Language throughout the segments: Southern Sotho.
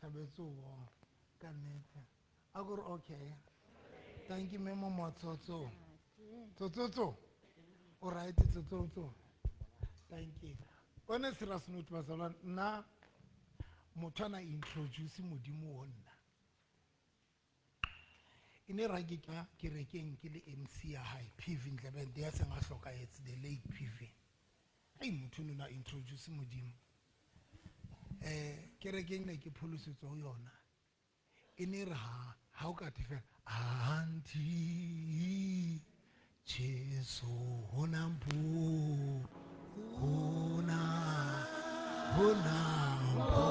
Thabetse ho bona ka nnete. A ko re okay. Thank you mme Momotsotso. Tsotsotso. O right tsotsotso. Thank you. On a serious note bazalwane nna motho ana introduce modimo ho nna. E ne ra ke ka kerekeng ke le MC ya hae PV Ndlebende ya seng a hlokahetse the late PV. Ai motho no na introduce modimo. Kerekeng ne ke pholosetswa ho yona. E ne re ha ha o ka the fela anti Jesu hona mpo hona hona mpo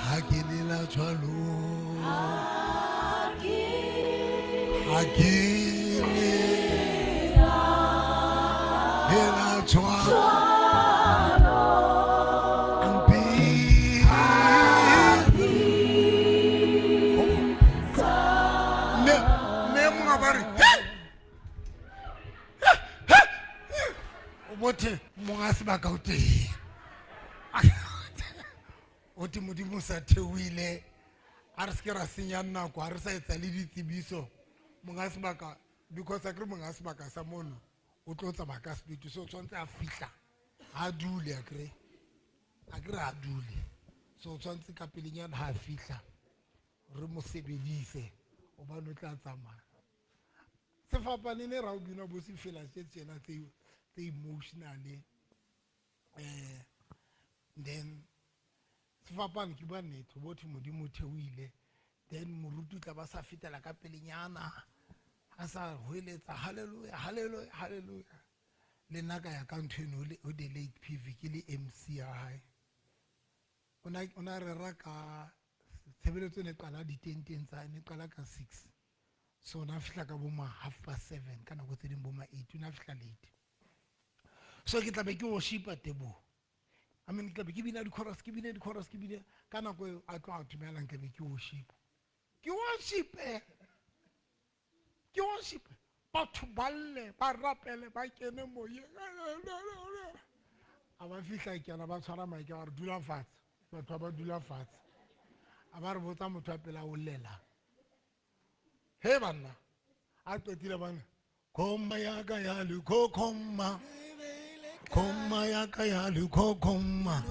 ha ke lela jwalo ha ke lela jwalo mme monga ba re o bothe monga sebaka o teng o te modimo sa theoile a re seke ra senya nako a re sa etsa le ditsebiso monga sebaka because a kere monga sebaka sa mono o tlo tsamaya ka sepete so tshwanetse a fitlha a dule a kere a kere a dule so o tshwanetse ka pelenyana ha a fitlha re mo sebedise gobane o tla tsamaya sefapane ne ra o bina bo sefela tse tsena tse tse emotionally then sefapane ke bua nnete botho modimo o theoile then moruti o tla ba sa fetela ka pelenyana a sa hweletsa halleluja halleluja halleluja le nna ka ya ka ntho eno o the late PV ke le MC ya hae o na rera ka tshebeletso e ne qala ditenteng tsa ne qala ka 6 so na fihla ka bo ma 7:30 ka nako tse ding bo ma 8 o na fihla late so ke tla be ke worshipa teboho I mean ke tla be ke bina di-chorus ke bine di-chorus ke bine ka nako eo a tloga dumelang ke be ke worshipa ke worshipe ke worshipe batho ba lle ba rapele ba kene moyeng a ba fihla kena ba tshwara maike ba re dula fatshe batho ba ba dula fatshe a ba re botsa motho a pela o llela he banna a qetile bana khoma ya ka ya lekhokhoma khoma ya ka ya lekhokhoma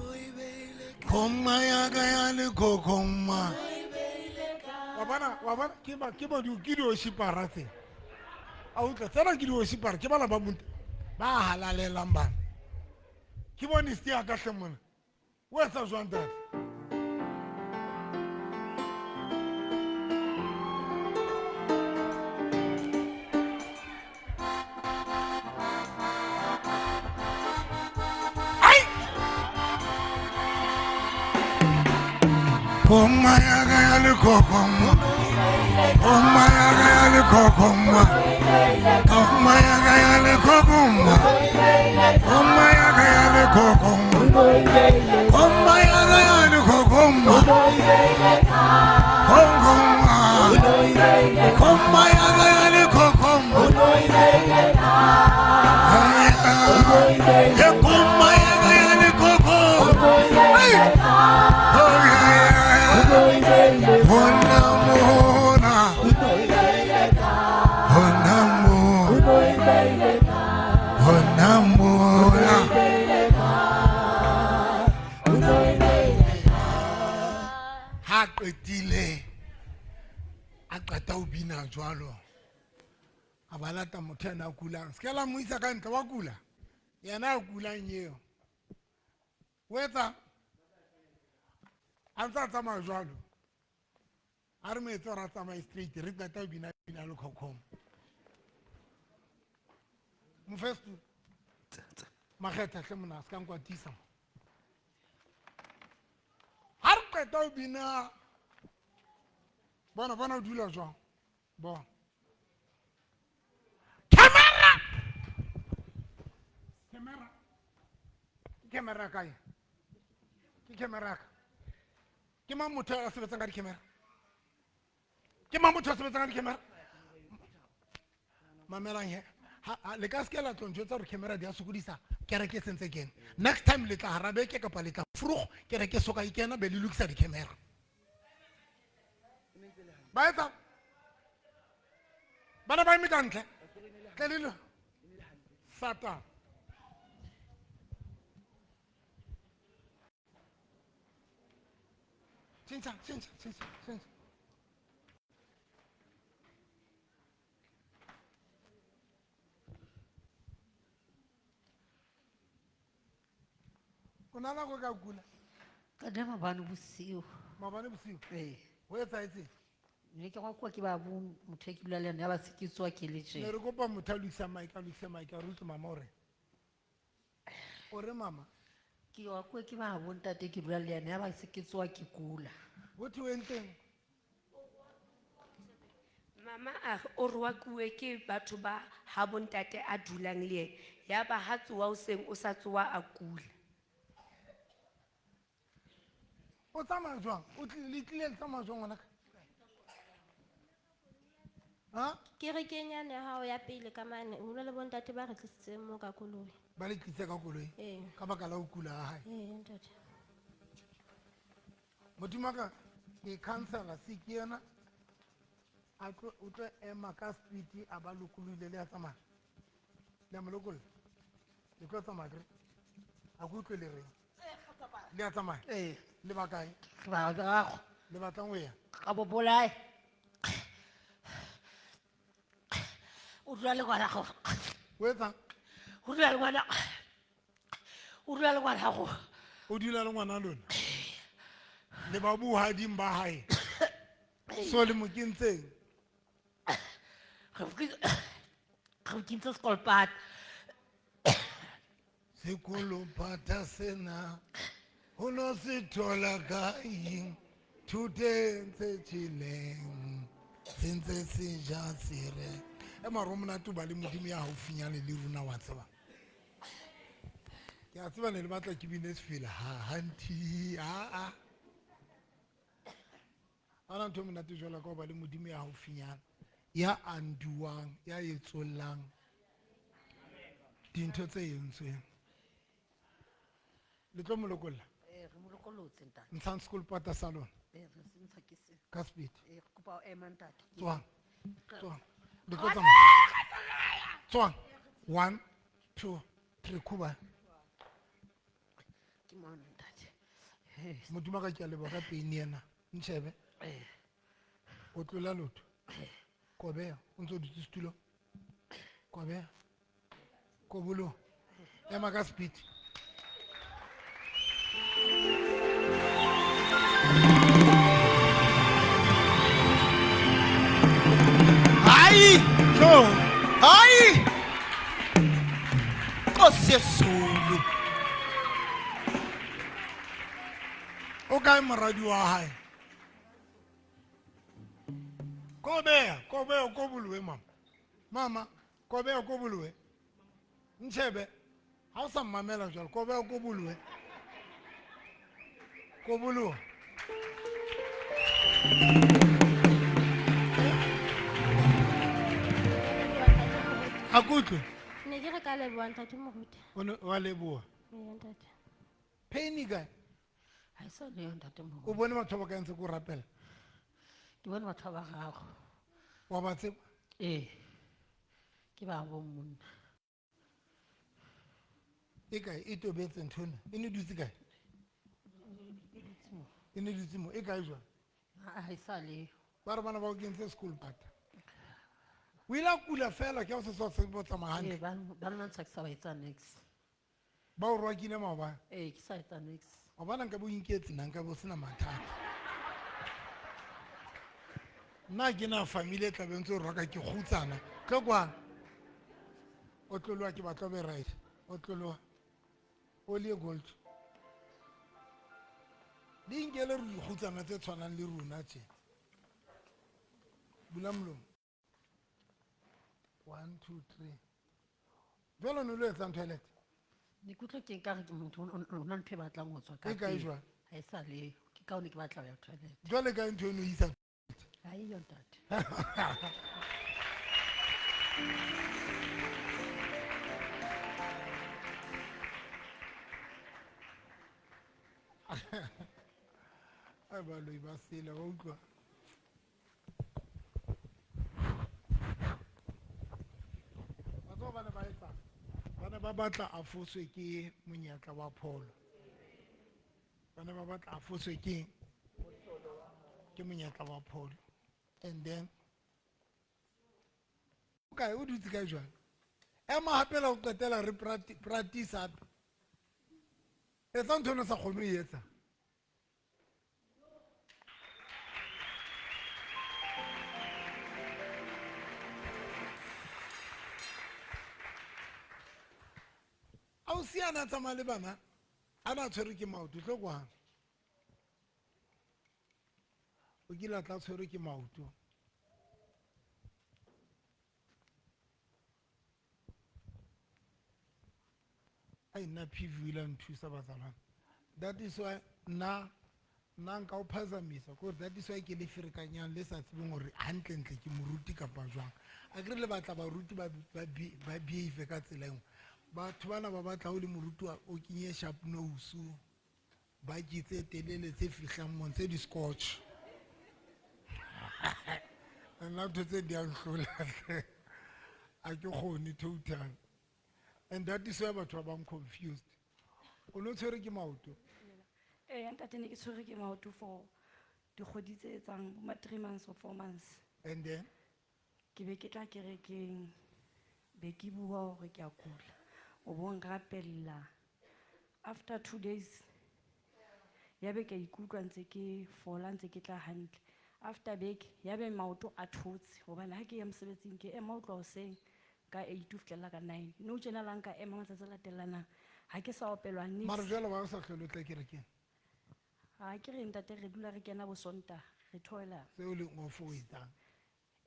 khoma ya ka ya lekhokhoma wa bona wa bona ke ba ke ba di ke dioshipara tse a utlwa tsena ke dioshipara ke bana ba monte ba halalelang bana ke bone se ya ka hle mona o etsa jwang tate Koma ya ka ya lekokoma Koma ya ka ya lekokoma Koma ya ka ya lekokoma Koma ya ka ya lekokoma Koma ya ka ya lekokoma Koma Koma ya ka ya lekokoma Koma ya ka ya lekokoma Hey! Oh yeah! Hona mona, hona mo, hona mona. Ha qetile a qeta ho bina jwalo a ba lata motho yana a kulang se ka la mo isa ka ntle wa kula yena a kulang eo o etsa a ntse a tsamaya jwalo a re moetse gore a tsamaye straight re qeta ho bina bina le khokhomo mofesto makgetha hle mona se ka nkwatisa mo ha re qeta ho bina bona bona o dula jwang bona camera camera ke camera kae ke camera ka ke mang motho a sebetsang ka di-camera ke mang motho a sebetsang ka di-camera mamelang he Le ka seke la tlo ntjwetsa gore camera di a sokodisa kereke e sentse kene. Next time le tla hara beke kapa le tla vroeg kereke e soka e kena be le lokisa di-camera. Ba etsa bana ba eme ka ntle tle le lo satan. Tjhentjha, tjhentjha, tjhentjha, tjhentjha. O na nako ka kula? Ka nna maobane bosiu. Maobane bosiu? Ee. Ho etsahetseng? Ne ke kwa ke ba bo motho e ke dula le ena ya ba se ke tswa ke le tje. Ne re kopa motho a lokisa mic, a lokise mic, a re utlwe mama o reng. O re mama? Ke wa kwa ke ba bo ntate ke dula le ena ya ba se ke tswa ke kula. Ho thwe o entseng? Mama a re o rohakuwe ke batho ba ha bontate a dulang le yena. Ya ba ha tsoha hoseng o sa tsoha a kula. O tsamaya jwang? O le tlile le tsamaya jwang ngwanaka? Ha? Kerekeng yane ya hao ya pele ka mane, ho na le bontate ba re tlisitseng moo ka koloi. Ba le tlise ka koloi? Ee. Ka baka la ho kula ha hae? Ee, ntate. Modimo wa ka, ke councilor se ke yena. A tlo, o tlo ema ka speed a ba lokolohile le a tsamaya. Le a mo lokolla? Le tlo tsamaya akere? Ha ke utlwe le reng. Le a tsamaya? Ee. Le ba kae? Re ba gago. Le batlang ho ya? Ka bo bolae. O dula le ngwana gago. O etsang? O dula le ngwana. O dula le ngwana gago. O dula le ngwana lona? Le ba bohading ba hae. So le mo kentseng? Re mo kentse sekolopata. Sekolopata sena ho no se thola ka eng? Thuteng tse tjheleng, se ntse se ja se re. E mara o monate ho ba le Modimo ya haufinyane le rona wa tseba. Ke a tseba ne le batla ke bine sefela ha hanti ha a. Ha hona ntho e monate jwalo ka ho ba le Modimo ya haufinyane, ya anduwang, ya etsollang dintho tse entsweng. Le tlo mo lokolla? Ee, re mo lokollotse, ntate. Ntshang sekolopata sa lona. Ee, re se ntsha ke se. Ka speed. Ee, re kopa o ema, ntate. Tswang. Tswang. Le tlo tsamaya. Tswang. 1, 2, 3, khuba. Ke mona, ntate. Modimo wa ka ke a leboha ka pain ena. Ntjhebe. Ee. O tlola lotho. Kobeha, o ntso dutse setulo. Kobeha. Kobolo. Ema ka speed. Hayi, no. Hayi. Nkosi Yezulu. O kae moradi wa hae? Kobeha, kobeha, kobolowe mama. Mama, kobeha, kobolowe. Ntjhebe, ha o sa mmamela jwalo, kobeha, kobolowe. Kobolowa. Ha ke utlwe. Ne ke re ka leboha ntate Moruti. O ne wa leboha. Ee, ntate. Pain e kae? Ha e sa le yo, ntate Moruti. O bone batho ba ba ka ntse ko rapela? Ke bone batho ba bararo. Wa ba tseba? Ee. Ke ba bo monna. E kae? E tobetse ntho ena. E ne dutse kae? E ne dutse mo. E kae jwang? Ha e sa le yo. Ba re bana ba o kentse sekolopata. O ile a kula fela ke ha o se sa tsebe ho tsamaya hantle. Ee, ba nna ke sa ba etsa niks. Ba o rohakile maobane? Ee, ke sa etsa niks. Wa bona nka bo inketse nna, nka bo sena mathata. Nna ke na family e tla be ntse o roka ke kgutsana. Tlo kwano. O tloloha ke batla o be right. O tloloha. Oli e gold. Le inkele re dikgutsana tse tshwanang le rona tje. Bula molomo. 1, 2, 3. Jwale o ne o lo etsang toilet? Ne ke utlwa ke nkare ke motho, o na ntho e batlang ho tswa ka E kae pele. jwale? Ha e sa le yo. Ke ka hone ke batla ho ya toilet. Jwale kae ntho eno e isa? Ha eyo, ntate. Ai baloi ba sele wa utlwa. Wa tseba ba ne ba etsang? Ba ne ba batla a foswe ke monyetla wa pholo. Ba ne ba batla a foswe ke eng? Ke monyetla wa pholo. And then o kae o dutse kae jwale? Ema hape la ho qetela re practice hape. Etsa ntho eno o sa kgone ho e etsa. Ausi a na tsamaya le bana a na tshwerwe ke maoto tlo kwano. O kile a tla tshwerwe ke maoto. Ai nna PV o ile a nthusa batsalwane. That is why nna nna nka o phazamisa kore that is why ke le ferekanyang le sa tsebeng hore hantlentle ke moruti kapa jwang. Akere le batla baruti ba ba behave ka tsela e nngwe. Batho bana ba batla o le moruti o kenye sharp nose, baki tse telele tse fihlang mona tse di-scotch. Nna ntho tse di a nhlola hle. Ha ke kgone total. And that is why batho ba bang confused. O no tshwerwe ke maoto? Ee, ntate ne ke tshwerwe ke maoto for dikgwedi tse etsang bo ma 3 months or 4 months. And then? Ke be ke tla kerekeng, be ke bua hore ke a kula. O bo nrapella. After 2 days, ya be ke a ikutlwa ntse ke fola, ntse ke tla hantle. After beke, ya be maoto a thotse hobane ha ke ya mosebetsing ke ema ho tloha hoseng ka 8 ho fihlela ka 9. Nou tjena la nka ema matsatsi a latellanang, ha ke sa opelwa niks. Mara jwale wa o sa hlole o tla kerekeng? Ha ke re ntate re dula re kena bo Sontaha, re theohela. Seo leng off o etsang?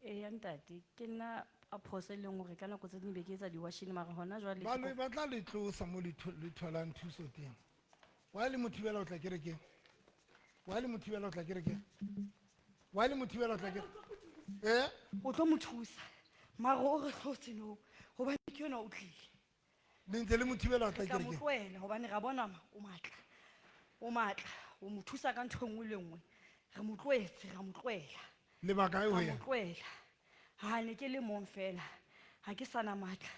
Eya ntate, ke nna a phoso e leng hore ka nako tse ding be ke etsa di-washing mara hona jwale ke Baloi ba tla le tlosa mo le tholang thuso teng. Why le mo thibela ho tla kerekeng? Why le mo thibela ho tla kerekeng? Why le mo thibela ho tla kerekeng? Eh? O tlo mo thusa. Mara o re hlotse nou hobane ke yona o tlile. Le ntse le mo thibela ho tla Re tla mo kerekeng? tlohela hobane ra bona ma o matla. O matla, o mo thusa ka ntho e nngwe le nngwe. Re mo tlohetse, ra mo tlohela. Lebaka e ho Ra mo yena? tlohela. Ha ne ke le mong fela. Ha ke sana matla.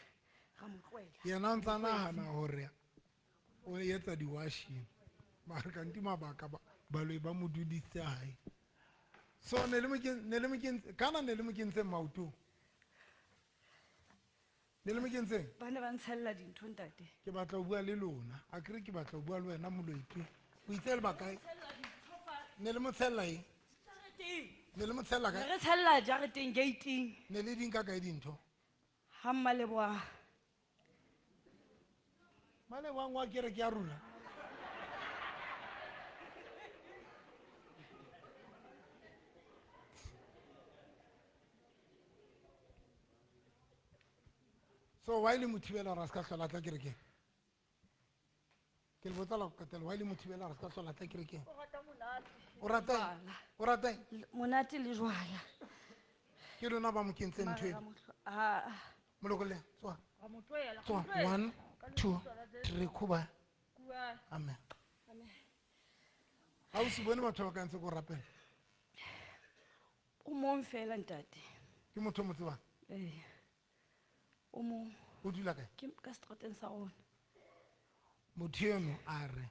Ra mo tlohela. Yena o ntsa nahana hore o etsa di-washing. Mara kanti mabaka baloi ba mo dudisitse hae. So ne le mo ne le mo kentse, kana ne le mo kentseng maotong? Ne le mo kentseng? Ba ne ba ntshella dintho ntate. Ke batla ho bua le lona. Akere ke batla ho bua le wena moloi. O itse lebaka eng? Ne le mo tshella eng? Ne le mo tshella kae? Ne re tshella jareteng gate-ing. Ne le di nka kae dintho? Ha Mmaleboha. Mmaleboha wa kereke ya rona. So why le mo thibela hore a ska hlola a tla kerekeng? Ke le botsa la ho qetela, why le mo thibela hore a ska hlola a tla kerekeng? O rata monate. O rata eng? O rata eng? Monate le jwala. Ke lona ba mo kentseng ntho ena. Mara ha. Molokolle, tsoha. Ra mo tlohela, ra Tsoha. mo tlohela. 1, 2, 3, khuba. Kua. Amen. Amen. Ha o se bone batho ba ka ntse ko rapela? O mong fela ntate. Ke motho o mo tsebang? Ee. O mong. O dula kae? Ke ka seterateng sa rona. Motho eno a re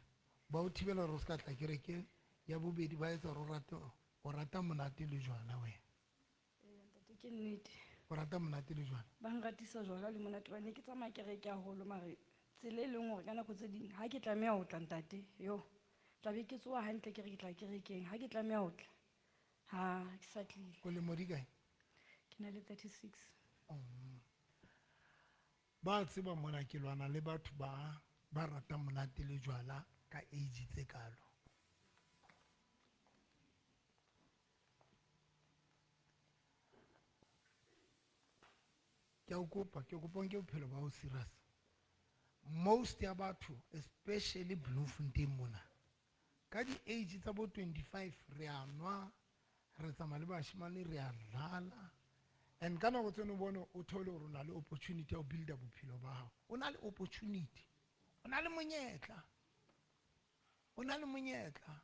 ba o thibela hore o ska tla kerekeng, ya bobedi ba etsa hore o rate, o rata monate le jwala wena. Ee, ntate, ke nnete. O rata monate le jwala? Ba nratisa jwala le monate hobane ke tsamaya kereke haholo mare tsela e leng hore ka nako tse ding ha ke tlameha ho tla ntate, yo, tla be ke tsoha hantle ke re ke tla kerekeng, ha ke tlameha ho tla, ha ke sa tlile. O lemo di kae? Ke na le 36. Ba tseba mona ke lwana le batho ba ratang monate le jwala ka age tse kalo. Ke a o kopa, ke kopa o nke bophelo ba hao serious. Most ya batho, especially Bloemfontein mona, ka di-age tsa bo 25 re a nwa, re tsamaya le bashemane, re a dlala. And ka nako tseno o bone o thole hore o na le opportunity ya ho build-a bophelo ba hao. O na le opportunity, o na le monyetla. O na le monyetla.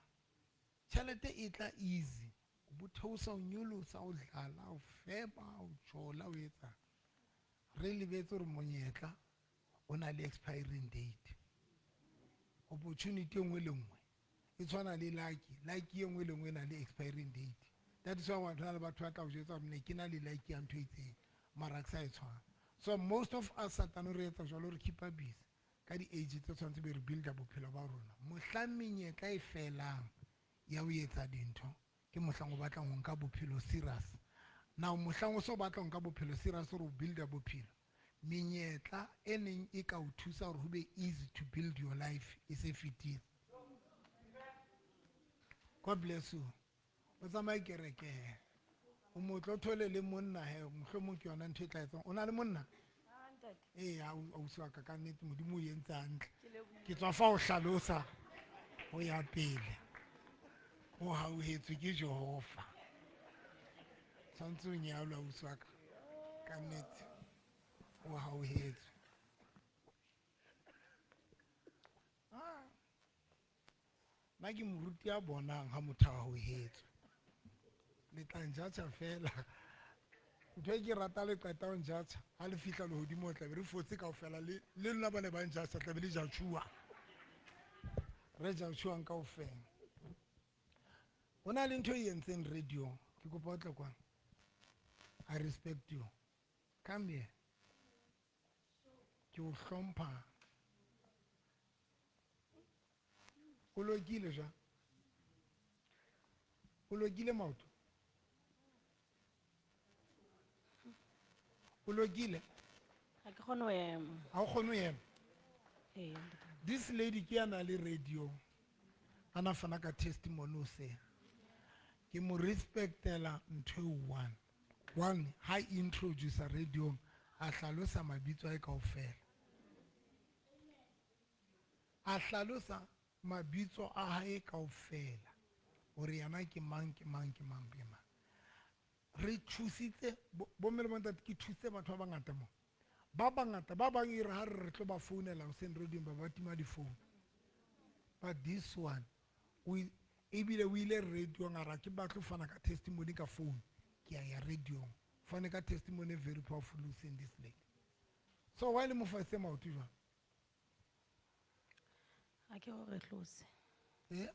Tjhelete e tla easy. O bo theosa, o nyolosa, o dlala, o fepa, o jola, o etsa. Re lebetse hore monyetla o na le expiring date. Opportunity e nngwe le nngwe e tshwana le lucky. Lucky e nngwe le nngwe e na le expiring date. That is why batho na le batho ba tla o jwetsa hore ne ke na le lucky ya ntho e itseng, mara ke sa e tshwara. So most of us Satane re etsa jwalo, re keep-a busy ka di-age tse tshwanetse be re build-a bophelo ba rona. Mohlang menyetla e felang ya ho etsa dintho, ke mohlang o batlang ho nka bophelo serious. Now mohlang o so batla ho nka bophelo serious hore o build-a bophelo, menyetla e neng e ka o thusa hore ho be easy to build your life e se fetile. God bless you. O tsamaye kereke he. O motle o thole le monna he, mohlomong ke yona ntho e tla etsang. O na le monna? Ee, ausi wa ka, ka nnete Modimo o entse hantle. Ke tswa fa o hlalosa ho ya pele. O hauhetswe ke Jehova. Tshwantse o nyalwe ausi wa ka. Ka nnete o hauhetswe. Nna ke moruti ya bonang ha motho a hauhetswe. Le tla njatjha fela. Ntho e ke rata le qeta ho njatjha, ha le fihla lehodimo o tla be re fotse kaofela, le lona ba ne ba njatjha, tla be le jatjhuwa. Re jatjhuwang kaofela. Ho na le ntho e entseng radio, ke kopa o tle kwano. I respect you. Come here. Ke o hlompha. O lokile jwang? O lokile maoto? O lokile? Ha ke kgone ho ema. Ha o kgone ho ema? Ee. This lady ke ya na le radio. A na fana ka testimony o se. Ke mo respectela ntho e one. One, ha introduce radio, a hlalosa mabitso a kaofela. A hlalosa mabitso a hae kaofela. Hore yena ke mang, ke mang, ke mang, ke mang. Re thusitse, bo mme le bontate, ke thusitse batho ba bangata mo. Ba bangata, ba bang e re ha re tlo ba founela hoseng radio ba ba tima difounu. But this one, ebile o ile radio-ong a re ha ke batle ho fana ka testimony ka phone, ke a ya radio-ong. Fane ka testimony very powerful hoseng this lady. So why le mo fa se maoto jwang? Ha ke hore tlose. Eh?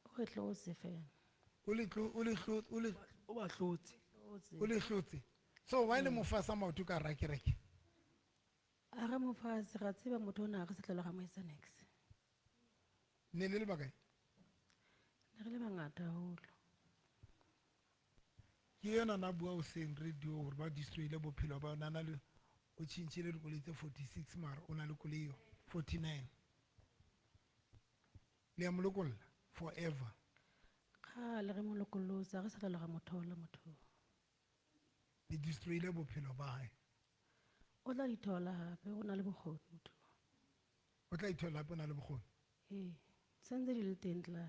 O re tlose fela. O le tlo, o le tlo, o le O ba hlotse. O le hlotse. So why le mo fa sa maoto ka ra kereke? A re mo fa se ra tseba motho ona re se tlela ga mo etsa next. Ne le le bakae? Ne re le bangata haholo. Ke yena na bua hoseng radio hore ba destroyile bophelo ba ona, na le o tjhentjhile dikoloi tse 46 mara o na le koloi eo 49. Le ya mo lokolla forever. Kgale re mo lokollotse, ha re sa tla ra mo thola motho. Le destroyile bophelo ba hae. O tla di thola hape, o na le bokgoni motho. O tla ithola hape, o na le bokgoni? Ee, sentse di le teng tla.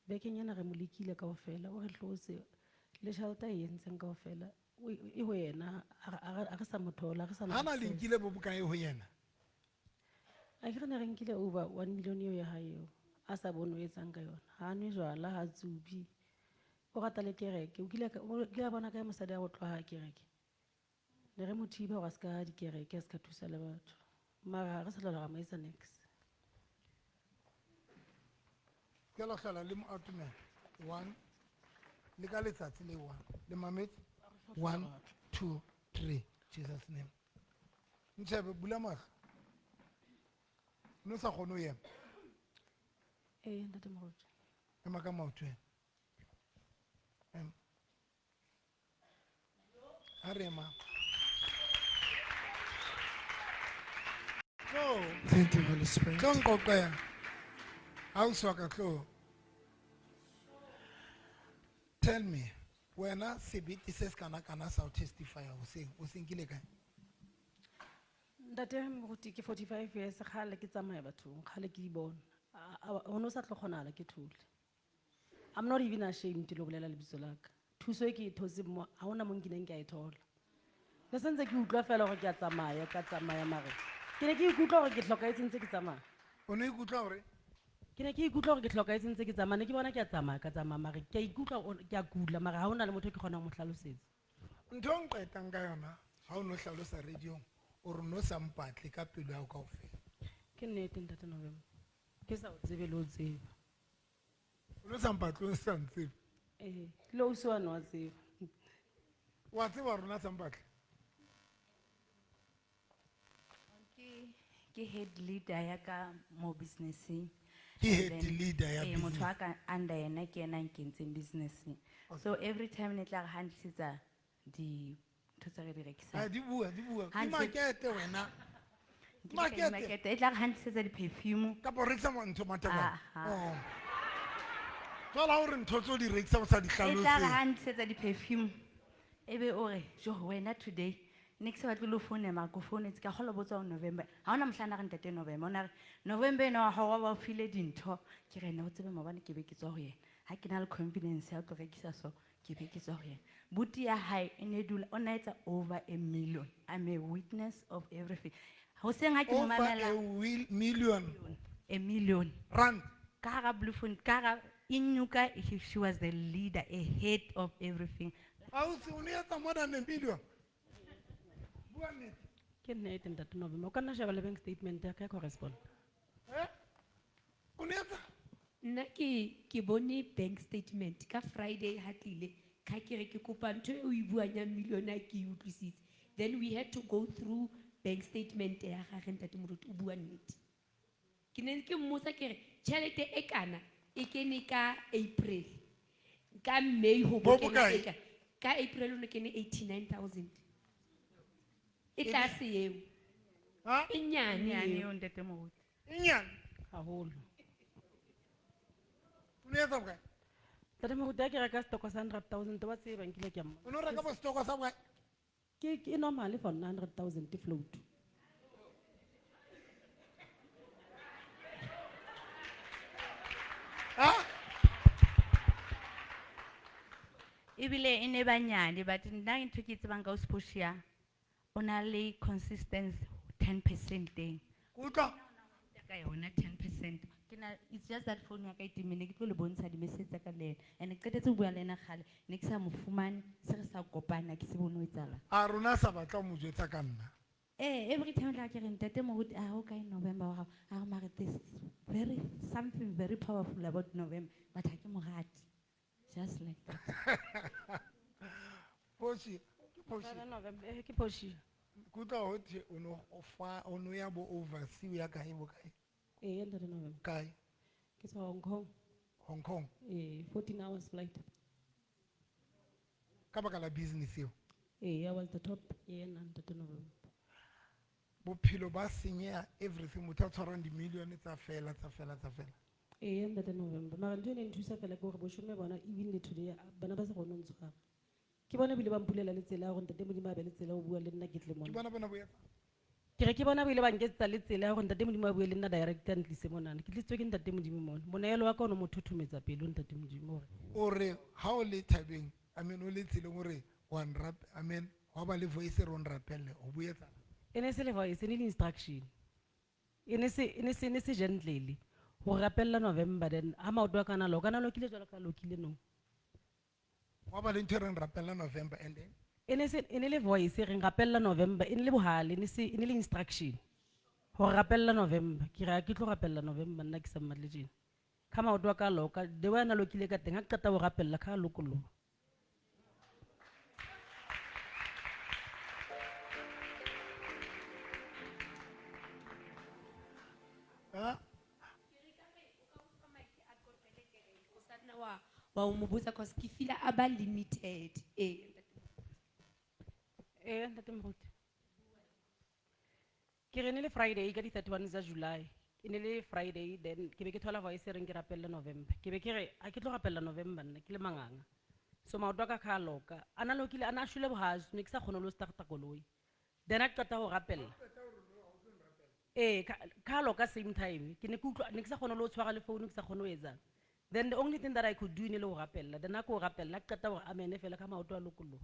Bekeng ena re mo lekile kaofela, o re hlotse le tjhelete a e entseng kaofela, e ho yena, a re sa mo thola, a re sa na Ha na le access. nkile bo bokae ho yena? A ke re ne re nkile over 1 million eo ya hae eo, a sa bone o etsang ka yona. Ha a nwe jwala, ha a tsubi. O rata le kereke, o kile o kile a bona kae mosadi a go tloha kereke? Ne re mo thiba hore a ska ya dikereke, a ska thusa le batho. Mara ha re sa hlola ra mo etsa niks. Ke la hlola le mo atomela. 1, le ka letsatsi le 1. Le mametse? 1, 2, 3. Jesus name. Ntshebe, bula mahlo. No sa kgone ho ema. Ee, ntate Moruti. Ema ka maoto ena. Ema. Ha re ema. Tlo. Thank you, Holy Spirit. Tlo nqoqela. Ha o soka tlo. Tell me, wena sebete se se kana kana sa o testify hoseng, o se nkile kae? Ntate Moruti, ke 45 years kgale ke tsamaya bathong, kgale ke di bona. Ho no sa tlo kgonahala ke thole. I'm not even ashamed lo bolela lebitso la ka. Thuso e ke e thotseng mo, ha hona mo nkileng ke a e thola. Ne sentse ke utlwa fela hore ke a tsamaya, ka tsamaya mare. Ke ne ke ikutlwa hore ke hlokahetse ntse ke tsamaya. O no ikutlwa hore? Ke ne ke ikutlwa hore ke hlokahetse ntse ke tsamaya, ne ke bona ke a tsamaya ka tsamaya mare ke a ikutlwa ke a kula mara ha hona le motho e ke kgonang ho mo hlalosetsa. Ntho e nqetang ka yona ha o no hlalosa radiong o re no sa mpatle ka pelo ya hao kaofela. Ke nnete ntate November. Ke sa o tsebe le o tseba. O no sa mpatle o sa ntsebe. Ee, le ausi wane wa tseba. Wa tseba hore o na sa mpatle? Ke head leader ya ka mo business-eng. Ke And head then, leader ya eh, motho business. a ka under yena ke yena a nkentseng business-eng. So every time ne tla re ha ntlisetsa dintho tse re di rekisang. Ah, di bua, di bua. Ha Di ntse- makete wena. Ke le ka di Makete. makete. E tla re ha ntlisetsa di-perfume. Kapa o rekisa ntho matekwane. Ah, ah. Oh. Jwale ha o re ntho tseo di rekisa o sa di E tla re hlalose. ha ntlisetsa di-perfume, ebe o re, "Jo, wena today, ne ke sa batle le ho founa mara ke o founetse, ke a kgolwa bo tswa ho November." Ha hona mohlang a re ntate November, o na re, "November ena wa hao wa ba o file dintho." Ke re, "Na o tsebe maobane ke be ke tswa ho yena. Ha ke na le confidence ya ho tlo rekisa so, ke be ke tswa ho yena." Buti ya hae e ne dula, o na etsa over a million. I'm a witness of everything. Hoseng ha ke mo Over mamela a million A million. rand. Ka hara Bloemfontein, ka hara Inyuka, she was the leader, a head of everything. Ausi, o ne etsa more than a million. Bua nnete. Ke nnete ntate November. O ka nna sheba le bank statement ya ka ya correspond. Eh? O ne etsa? Nna ke bone bank statement ka Friday ha tlile ka ke re ke kopa ntho e o e buang ya million a ke e utlwisise. Then we had to go through bank statement ya gagwe ntate Moruti, o bua nnete. Ke ne ke mmotsa ke re tjhelete e kana e kene ka April, ka May ho Bo bo kena bokae? e ka, ka April o ne kene 89,000. E tlase eo. Ha? E nyane Nyane eo. eo, ntate Moruti. E nyane. Haholo. O ne etsa bokae? Ntate Moruti, ha ke reka stoko sa 100,000, wa tseba nkile ke a mmona. O no reka bo stoko sa bokae? Ke normal for nna 100,000 float. Ha? Ebile e ne ba nyane, but nna ntho e ke e tsebang ka Ausi Portia, o na le consistency 10% teng. Ke utlwa? Ka yona 10%. Ke na, it's just that phone ya ka e timme, ne ke tlo le bontsha di-message tsa ka le ena. And ke qetetse ho bua le ena kgale, ne ke sa mo fumane, se re sa kopana, ke se bone ho etsahalang. A rona sa batla ho mo jwetsa ka nna. Every time la ke re ntate Moruti, a ho kae November wa hao? A re mare there's something very powerful about November, but ha ke mo rate. Just like that. Portia, ke Portia. Ntate November, ke Portia. Ke utlwa ho thwe o no o fa, o no ya bo overseas, o ya kae bo kae? Ee, ntate November. Kae? Ke tswa Hong Kong. Hong Kong. Ee, 14 hours flight. Ka baka la business eo. Ee, I was the top yena ntate November. Bophelo ba senyeha everything, motho a tshwarang di-million tsa fela, tsa fela, tsa fela. Ee, ntate November. Mara ntho e neng nthusa fela ke hore boshome bona even le today, bana ba sa kgone ho ntshwara. Ke bona ebile ba mpulela le tsela ya hore ntate Modimo a be le tsela ya ho bua le nna ke tle Ke mona. bona bona bo etsa. Ke re ke bona bo ile ba nketsetsa le tsela ya hore ntate Modimo a bue le nna direct a ntlise monana. Ke tlisitswe ke ntate Modimo mona. Monehelo wa ka o no mo thothometsa pelo ntate Modimo hore. O re ha o le thabeng, I mean o le tseleng o re wa nrap-, I mean wa ba le voice e re o nrapelle, o bo etsa. E ne se le voice, e ne le instruction. E ne se, e ne se, e ne se gentlely. Ho rapella November then ha maoto a ka na loka, na lokile jwalo ka lokile no. Wa ba le ntho e reng rapella November and then? E ne se, e ne le voice e reng rapella November, e ne le bohale, e ne se, e ne le instruction. Ho rapella November, ke re ha ke tlo rapella November nna ke sa mmatle tjena. Ka maoto a ka loka, the way a na lokile ka teng, ha ke qeta ho rapella, ka lokoloha. Ha? Wa o mo botsa cause ke feel a ba limited. Ee. Ee, ntate Moruti. Ke re ne le Friday ka di 31 tsa July. E ne le Friday then ke be ke thola voice e reng ke rapelle November. Ke be ke re ha ke tlo rapella November nna ke le manganga. So maoto a ka ka loka. A na lokile, a na shwele bohazo, ne ke sa kgone le ho starta koloi. Then ha ke qeta ho rapella. Ee, ka loka same time. Ke ne ke utlwa, ne ke sa kgone le ho tshwara le phone, ke sa kgone ho etsang. Then the only thing that I could do ne le ho rapella. Then ha ke ho rapella, ha ke qeta hore amen fela ka maoto a lokoloha.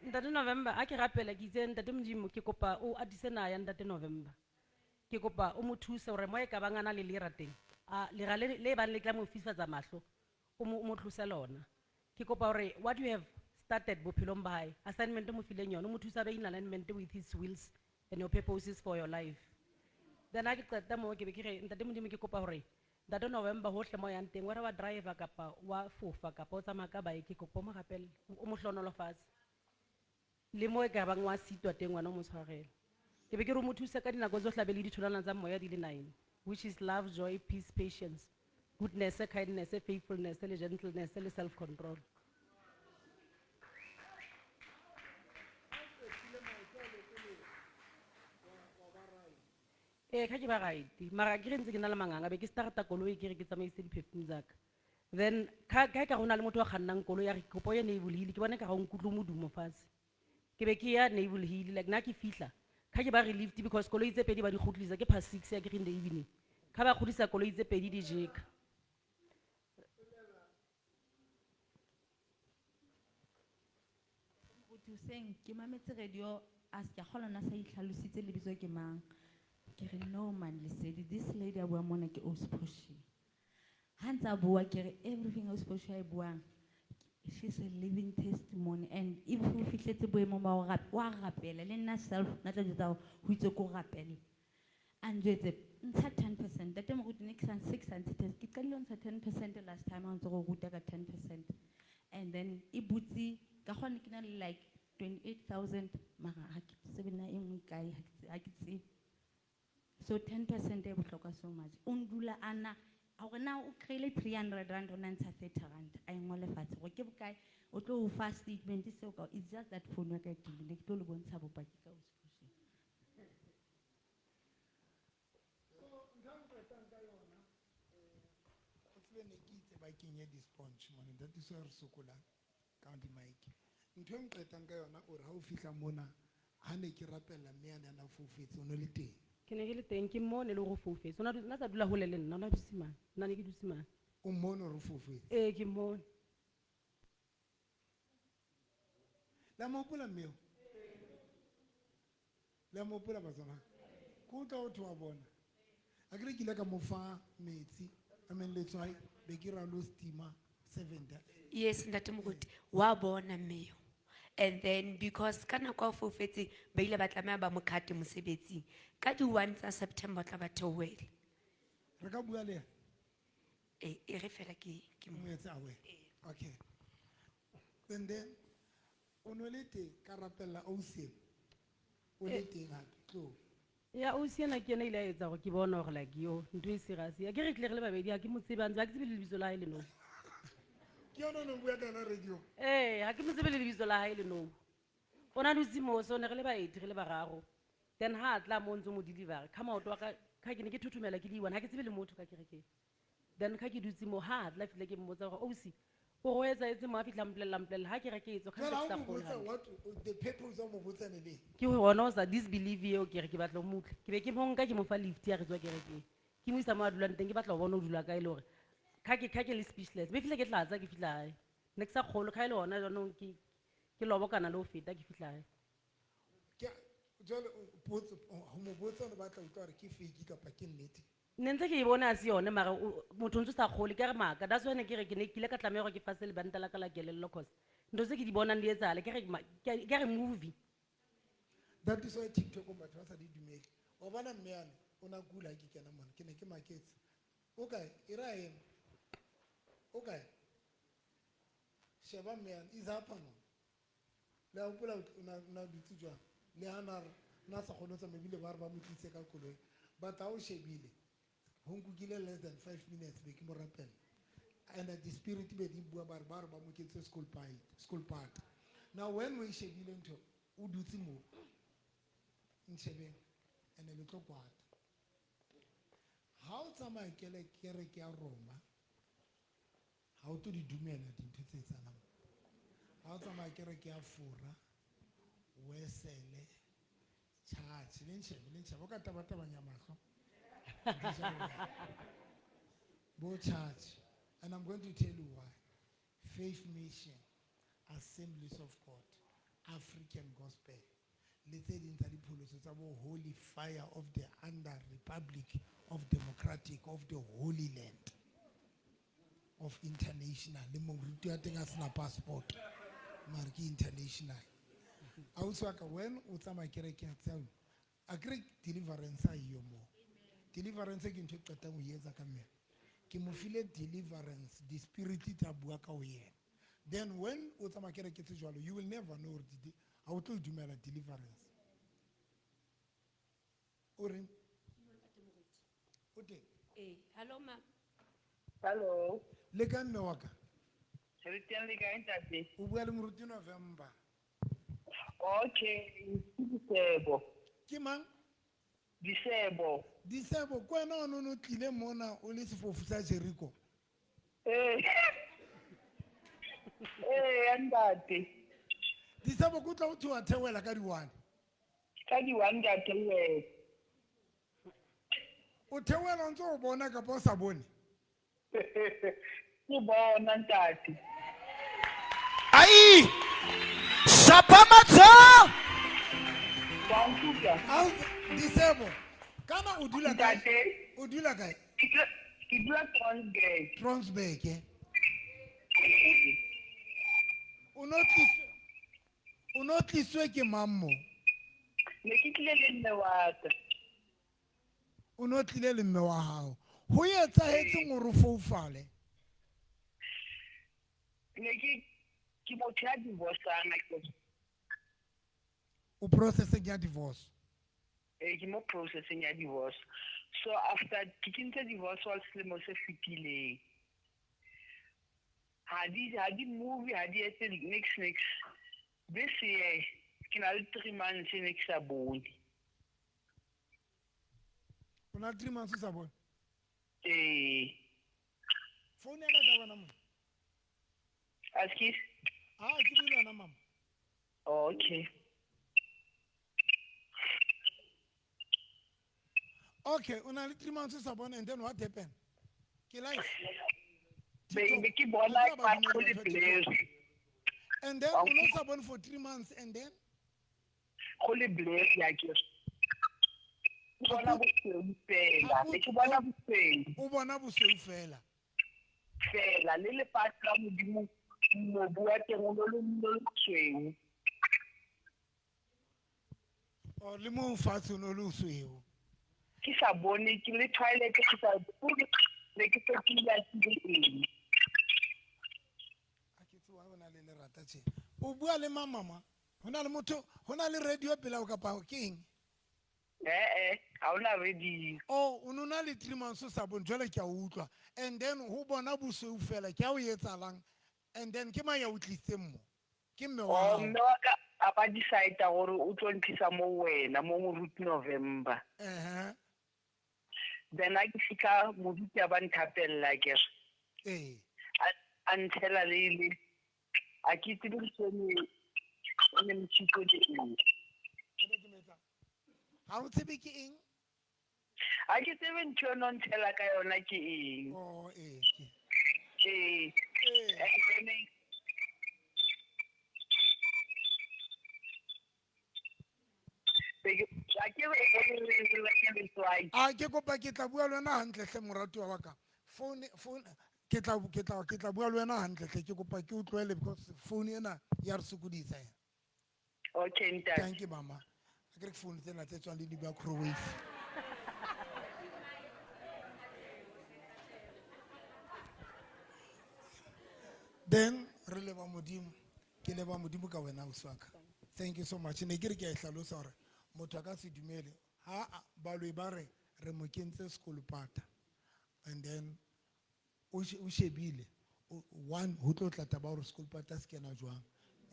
Ntate November a ke rapela ke itse ntate Modimo ke kopa o atise naha ya ntate November. Ke kopa o mo thuse hore mo e ka bang a na le lera teng. A lera le le bang le tla mo fifatsa mahlo o mo tlose lona. Ke kopa hore what you have started bophelong ba hae, assignment o mo fileng yona, o mo thusa be in alignment with his wills and your purposes for your life. Then ha ke qeta moo ke be ke re ntate Modimo ke kopa hore ntate November hohle mo yang teng whether wa driver kapa wa fofa kapa o tsamaya ka bike ke kopa o mo rapelle o mo hlohonolofatse. Le mo e ka bang wa sitwa teng wena o mo tshwarele. Ke be ke re o mo thuse ka dinako tsohle a be le ditholwana tsa moya di le 9, which is love, joy, peace, patience, goodness, kindness, faithfulness, le gentleness, le self control. Ee, kha ke ba right mara ke re ntse ke na le manganga be ke starta koloi ke re ke tsamaise di-perfume tsaka. Then ka ka go na le motho wa kgannang koloi ya re kopo ye Naval Hill ke bona ka ga o nkutlwe modumo fatshe. Ke be ke ya Naval Hill like nna ke fihla kha ke ba relieved because koloi tse pedi ba di kgutlisa ke past 6 ya ke re in the evening. Kha ba kgutlisa koloi tse pedi di jeka. Go thuseng ke mametse radio a se ka kgolwa na sa itlhalositse lebitso ke mang. Ke re no man Lesedi, this lady a bua mona ke Ausi Portia. Ha ntse a bua ke re everything Ausi Portia a e buang, she's a living testimony. And if o fihletse boemong ba ho wa rapela le nna self nna tla jwetsa hore ho itse ko rapele. A njwetse ntsha 10%. Ntate Moruti ne ke sa six and ten. Ke qadile ho ntsha 10% last time ha ntse go ruta ka 10%. And then e butse ka kgona ke na le like 28,000 mara ha ke tsebe na e nngwe kae, ha ke tsebe. So 10% e bohlokwa so much. O ndula ana hore na o kry-ile 300 rand o na ntsha 30 rand a e ngole fatshe hore ke bokae o tlo o fa statement seo ka it's just that phone ya ka e timile ke tlo le bontsha bopaki ka Ausi Portia. So ntho e nqetang ka yona, o tsebe ne ke itse ba kenye di-sponge mona, that is why re sokolang ka di-mic. Ntho e nqetang ka yona o re ha o fihla mona, ha ne ke rapella mme yane a na foufetse, o no le teng. Ke ne ke le teng ke mmone le hore o foufetse. O na sa dula hole le nna, o na dutse mane. Nna ne ke dutse mane. O mmone hore o foufetse? Ee, ke mmone. Le a mo hopola mme eo? Le a mo hopola batswana? Ke utlwa ho thwe wa bona. Akere ke ile ka mo fa metsi, I mean letswai, be ke ra lo steamer 7 da. Yes, ntate Moruti, wa bona mme eo. And then because ka nako a foufetse ba ile ba tlameha ba mo cut mosebetsing. Ka di 1 tsa September o tla ba theohela. Re ka bua le yena? E re fela ke mo. Mo etse aware. Okay. And then o no le teng ka rapella ausi ena. O le teng hape, tlo. Ya ausi ena ke ena ile a etsa hore ke bone hore like yo ntho e serious. Ya ke re tlile re le babedi ha ke mo tsebe, ha ke tsebe le lebitso la hae le no. Ke yona o no bua ka yona radio? Ee, ha ke mo tsebe le lebitso la hae le no. O na dutse moo, so ne re le baeti re le bararo. Then ha a tla mo ntso mo deliver, ka maoto a ka, ka ke ne ke thothomela ke le one, ha ke tsebe le motho ka kerekeng. Then ka ke dutse moo, ha a tla fihle ke mmotsa hore ausi, o re o etsahetse mo a fihla mpolella, mpolella, ha kereke e tswa, ka Jwale ke ha sa o mo kgolwe botsa hantle. what the purpose of mo botsa ne le eng? Ke hore ona o sa disbelieve eo ke re ke batla ho mo utlwa. Ke be ke mo nka ke mo fa lift ya re tswa kerekeng. Ke mo isa mo a dulang teng, ke batla ho bona o dula kae le hore ka ke le speechless. Be fihle ke tlatsa ke fihla hae. Ne ke sa kgolwe, ka e le hona jwanong ke lobokana le ho feta ke fihla hae. Ke jwale o botse, ho mo botsa o batla ho utlwa hore ke fake kapa ke nnete. Ne ntse ke e bona ha se yone mara motho o ntso sa kgolwe, ke re maka. That's why ne ke re ke ne ke ile ka tlameha hore ke fase lebanta la ka la kelello cause ntho tse ke di bonang di etsahala, ke re ke re movie. That is why TikTok batho ba sa di dumele. Wa bona mme yane, o na kula ha ke kena mona, ke ne ke maketse. O kae? E re a eme. O kae? Sheba mme yane, is hapa mona. Le a hopola o na dutse jwang? Le ha na re, na sa kgone ho tsamaya ebile ba re ba mo tlise ka koloi. But ha o shebile, ho nkukile less than 5 minutes be ke mo rapela. And the spirit be di bua ba re ba re ba mo kentse school part, school part. Now when we shebile ntho, o dutse moo. Ntshebeng, ene le tlo kwata. Ha o tsamaya kereke ya Roma, ha o tlo di dumela dintho tse etsahalang. Ha o tsamaya kereke ya Fora, Wesele, Church, le ntshebe, le ntshebe, o ka tabatabanya mahlo. Bo church, and I'm going to tell you why. Faith Mission, Assemblies of God, African gospel le tse ding tsa dipholoso tsa bo Holy Fire of the Under Republic of Democratic of the Holy Land of International. Le moruti wa teng a sena passport mare ke international. Ausi wa ka, when o tsamaya kerekeng tseo, akere deliverance ha eyo moo. Deliverance ke ntho e qetang ho e etsa ka mmele. Ke mo file deliverance, di-spirit tsa bua ka ho yena. Then when o tsamaya kereke tse jwalo, you will never know hore ha o tlo e dumela deliverance. O reng? O teng? Ee, hello ma. Hello. Le kae mme wa ka? Re teng le kae ntate? O bua le moruti November. Okay, ke Disebo. Ke mang? Disebo. Disebo, ke wena o no tlile mona o le sefofu sa Jericho? Eh. Eh, ntate. Disebo, ke utlwa ho thwe wa theohela ka di-1. Ka di-1 ka theohela. O theohela o ntse o bona kapa o sa bone? Ke bona ntate. Ai! Shapa matsoho! Wa nkutlwa? Ao, Disebo, kana o dula kae? Ntate. O dula kae? Ke dula Trompsburg. Trompsburg, eh? O no tliswe ke mang mo? Ne ke tlile le mme wa ka. O no tlile le mme wa hao. Ho etsahetseng hore o foufale? Ne ke motho ya divorce-ang, akere. O processing ya divorce? Eh, ke mo processing ya divorce. So after ke kentse divorce wa selemo se fetileng. Ha di move, ha di etse nix, nix. This year, ke na le 3 months ne ke sa bone. O na le 3 months o sa bone? Ee. Phone ya ka ka bona mona? Askies? Ah, ke bue le wena, mama. Okay. Okay, o na le 3 months o sa bone, and then what happened? Ke life. Be ke bona Ke ba ba go le dumela batho. blurry. And then o no sa bone for 3 months and then? Go le blurry ya ke. Ke bona bosweu fela, ne ke bona bosweu. O bona bosweu fela. Fela, le lefatshe la Modimo, mobu wa teng o lo le bosweu. O le mo fatshe o no le bosweu. Ke sa bone, ke le toilet ke sa bone, ne ke fetile a ke le eng. A ke tsebe ha o na le lerata tje. O bua le mang, mama? Ho na le motho, ho na le radio pela o kapa ke eng? Eh, ha hona radio. Oh, o no na le 3 months o sa bone, jwale ke a utlwa. And then ho bona bosweu fela, ke a o etsahalang. And then ke mang ya o tlisitseng mo? Ke mme wa Oh, hao. mme wa ka a ba decide gore o tlo ntlisa mo wena, mo moruti November. Then ha ke fihla moruti a ba nthapella ke re. Ee. A ntshela le le. A ke tsebe ntho e ne, e ne motjhitso le eng. Ha o tsebe ke eng? Ha ke tsebe ntho e no ntshela ka yona ke eng. Oh, ee, ke. Ee. Ee. And then A ke kopa ke tla bua le wena hantle hle moratuwa wa ka. Phone, phone, ke tla, ke tla, ke tla bua le wena hantle hle, ke kopa ke utlwele because phone ena ya re sokodisa ena. Okay, ntate. Thank you, mama. A ke re phone tsena tse tswang le di-microwave. Then re leba Modimo. Ke leba Modimo ka wena, ausi wa ka. Thank you so much. Ne ke re ke a e hlalosa hore motho a ka se dumele. Ha baloi ba re, re mo kentse sekolopata. And then o shebile. One, ho tlo tla taba hore sekolopata se kena jwang.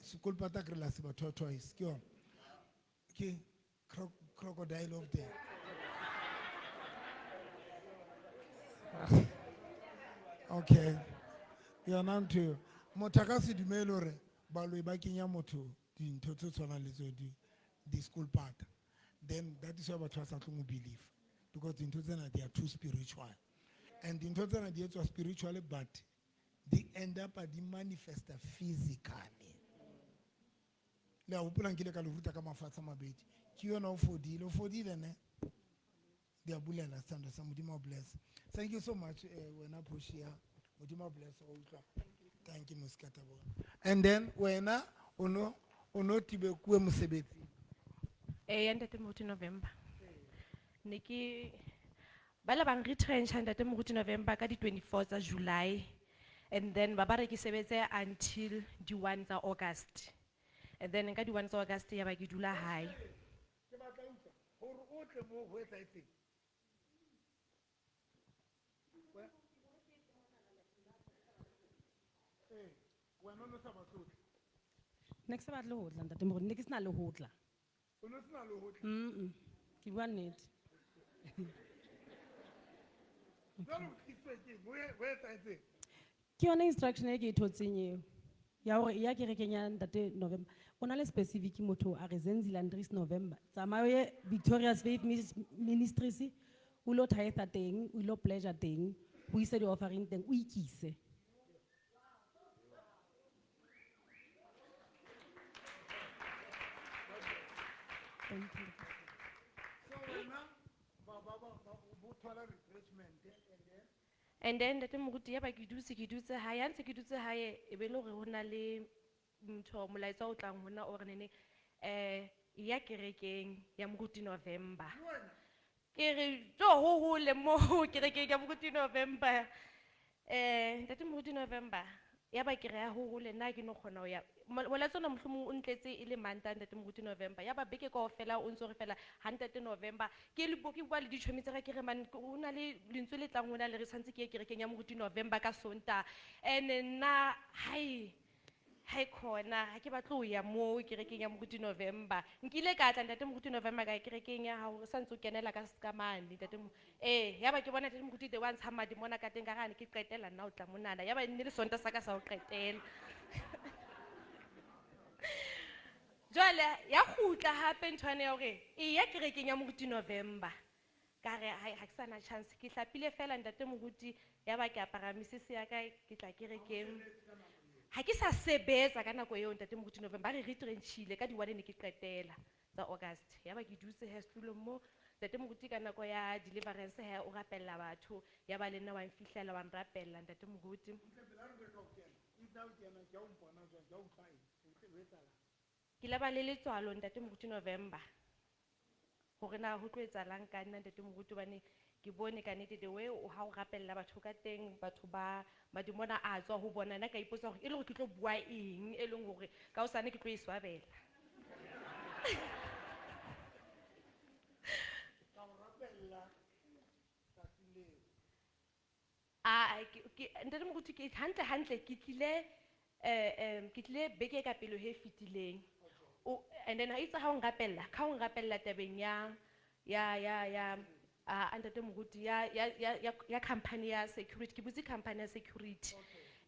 Sekolopata ke re la se ba tortoise, ke yona. Ke crocodile of the. Okay. Yona ntho eo. Motho a ka se dumele hore baloi ba kenya motho dintho tse tshwanang le tseo di sekolopata. Then that is why batho ba sa tlong ho believe. Because dintho tsena they are too spiritual. And dintho tsena di etswa spiritually, but they end up di manifesta physically. Le a hopola nkile ka le ruta ka mafatshe a mabedi. Ke yona o fodile, o fodile ne? Di a bulela sithando sa Modimo a bless. Thank you so much wena Portia. Modimo a bless o utlwa. Thank you Moskata bona. And then wena o no tibekuwe mosebetsing. Eh, ntate Moruti November. Ne ke ba le bang retrencha ntate Moruti November ka di 24 tsa July and then ba ba re ke sebetse until di 1 tsa August. And then ka di 1 tsa August ya ba ke dula hae. Ke batla utlwa hore o tle mo ho etsahetseng. Wena o no sa batle ho tla. Ne ke sa batle ho tla ntate Moruti, ne ke sena le ho tla. O no sena le ho tla. Ke bua nnete. Jwale o tlisitswe ke eng? Ho etsahetseng? Ke yona instruction e ke e thotseng eo. Ya hore e ya kerekeng ya ntate November. O na le specific motho a re Zenzile Andries November. Tsamaya o ye Victoria's Faith Ministries, o lo tithe teng, o lo pleasure teng, o ise di-offering teng, o ikise. Thank you. So wena ba bo thola retrenchment and then And then ntate Moruti ya ba ke dutse ke dutse hae, ha ntse ke dutse hae e be le hore ho na le ntho molaetsa o tlang ho nna o re nene ya kerekeng ya Moruti November. Ke re jo ho hole mo kerekeng ya Moruti November. Ntate Moruti November ya ba ke re ya ho hole nna ha ke no kgona ho ya. Molaetsa ona mohlomong o ntletse e le Mantaha ntate Moruti November. Ya ba beke kaofela o ntso re fela ha ntate November ke le ke bua le ditjhomi tsa ka ke re man ho na le lentswe le tlang hona le re tshwantse ke ye kerekeng ya Moruti November ka Sontaha. Ene nna hai hai khona ha ke batle ho ya moo kerekeng ya Moruti November. Nkile ka tla ntate Moruti November ka ya kerekeng ya hao, o sa ntso kenela ka ka mane ntate ya ba ke bona ntate Moruti the wa ntshang madimona ka teng ka re ha ne ke qetela nna o tla monana. Ya ba e nne le Sontaha sa ka sa ho qetela. Jwale ya kgutla hape nthwane ya hore e ya kerekeng ya Moruti November. Ka re hai ha ke sana chance ke hlapile fela ntate Moruti ya ba ke apara mesese ya ka ke tla kerekeng. Ha ke sa sebetsa ka nako eo ntate Moruti November ba re retrenchile ka di 1 ne ke qetela tsa August. Ya ba ke dutse he setulong mo ntate Moruti ka nako ya deliverance he o rapella batho ya ba le nna wa nfihlela wa nrapella ntate Moruti. Ke la ba le letswalo ntate Moruti November. Hore na ho tlo etsahalang ka nna ntate Moruti hobane ke bone ka nnete the way o ha o rapella batho ka teng batho ba madimona a tswa ho bona nna ka ipotsa hore e le hore ke tlo bua eng e leng hore ka hosane ke tlo e swabela. Ka o rapella tsatsing leo. Ah, ke ntate Moruti ke hantle hantle ke tlile ke tlile beke ka pele ho e fetileng. O, and then ha itse ha o nrapella, ka o nrapella tabeng ya, ya, ya, ya, ah, ntate Moruti, ya, ya, ya, ya, ya company ya security, ke butse company ya security.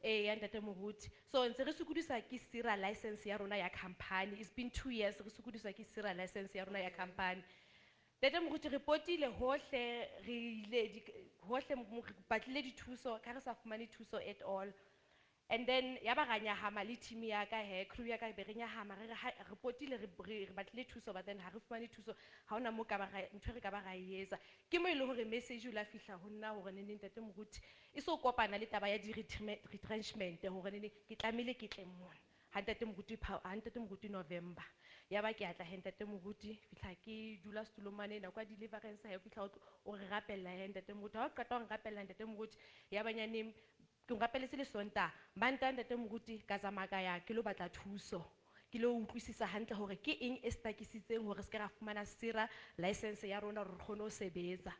Ya ntate Moruti. So ntse re sokodisa ke PSIRA license ya rona ya company. It's been 2 years re sokodiswa ke PSIRA license ya rona ya company. Ntate Moruti re potile hohle, re ile di, hohle re batlile dithuso, ka re sa fumane thuso at all. And then ya ba ra nyahama le team ya ka he, crew ya ka be re nyahama, re re ha, re potile, re batlile thuso, but then ha re fumane thuso, ha hona moo ka ba ra, ntho e re ka ba ra e etsa. Ke mo e leng hore message o la fihla ho nna hore neneng ntate Moruti, e so kopana le taba ya di retrenchment hore neneng ke tlamehile ke tle mona. Ha ntate Moruti ha ntate Moruti November. Ya ba ke a tla he ntate Moruti, fihla ke dula setulong mane, nako ya deliverance ha e fihla o tlo, o re rapella he ntate Moruti. Ha o qeta ho nrapella ntate Moruti, ya ba nyaneng, ke o rapelletse le Sontaha. Mantaha ntate Moruti, ka tsamaya ka ya, ke lo batla thuso. Ke lo utlwisisa hantle hore ke eng e stakisitseng hore re se ke ra fumana PSIRA license ya rona hore re kgone ho sebetsa.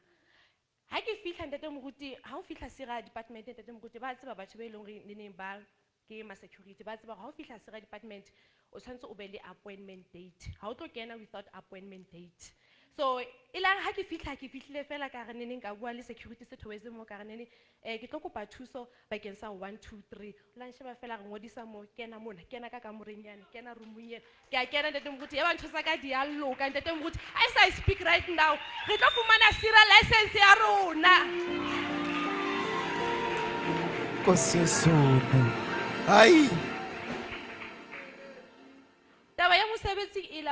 Ha ke fihla ntate Moruti, ha o fihla PSIRA department ntate Moruti, ba tseba batho ba e leng hore ne neng ba ke ma security, ba tseba hore ha o fihla PSIRA department o tshwanetse o be le appointment date. Ha o tlo kena without appointment date. So e la ha ke fihla, ke fihlile fela ka re neneng ka bua le security se theohetse moo ka re neneng, ke tlo kopa thuso bakeng sa 1 2 3. O la nsheba fela re ngodisa moo, kena mona, kena ka kamoreng yane, kena roomong ena. Ke a kena ntate Moruti, ya ba ntho tsa ka di a loka ntate Moruti. As I speak right now, re tlo fumana PSIRA license ya rona. Nkosi Yesu. Hayi. Taba ya mosebetsi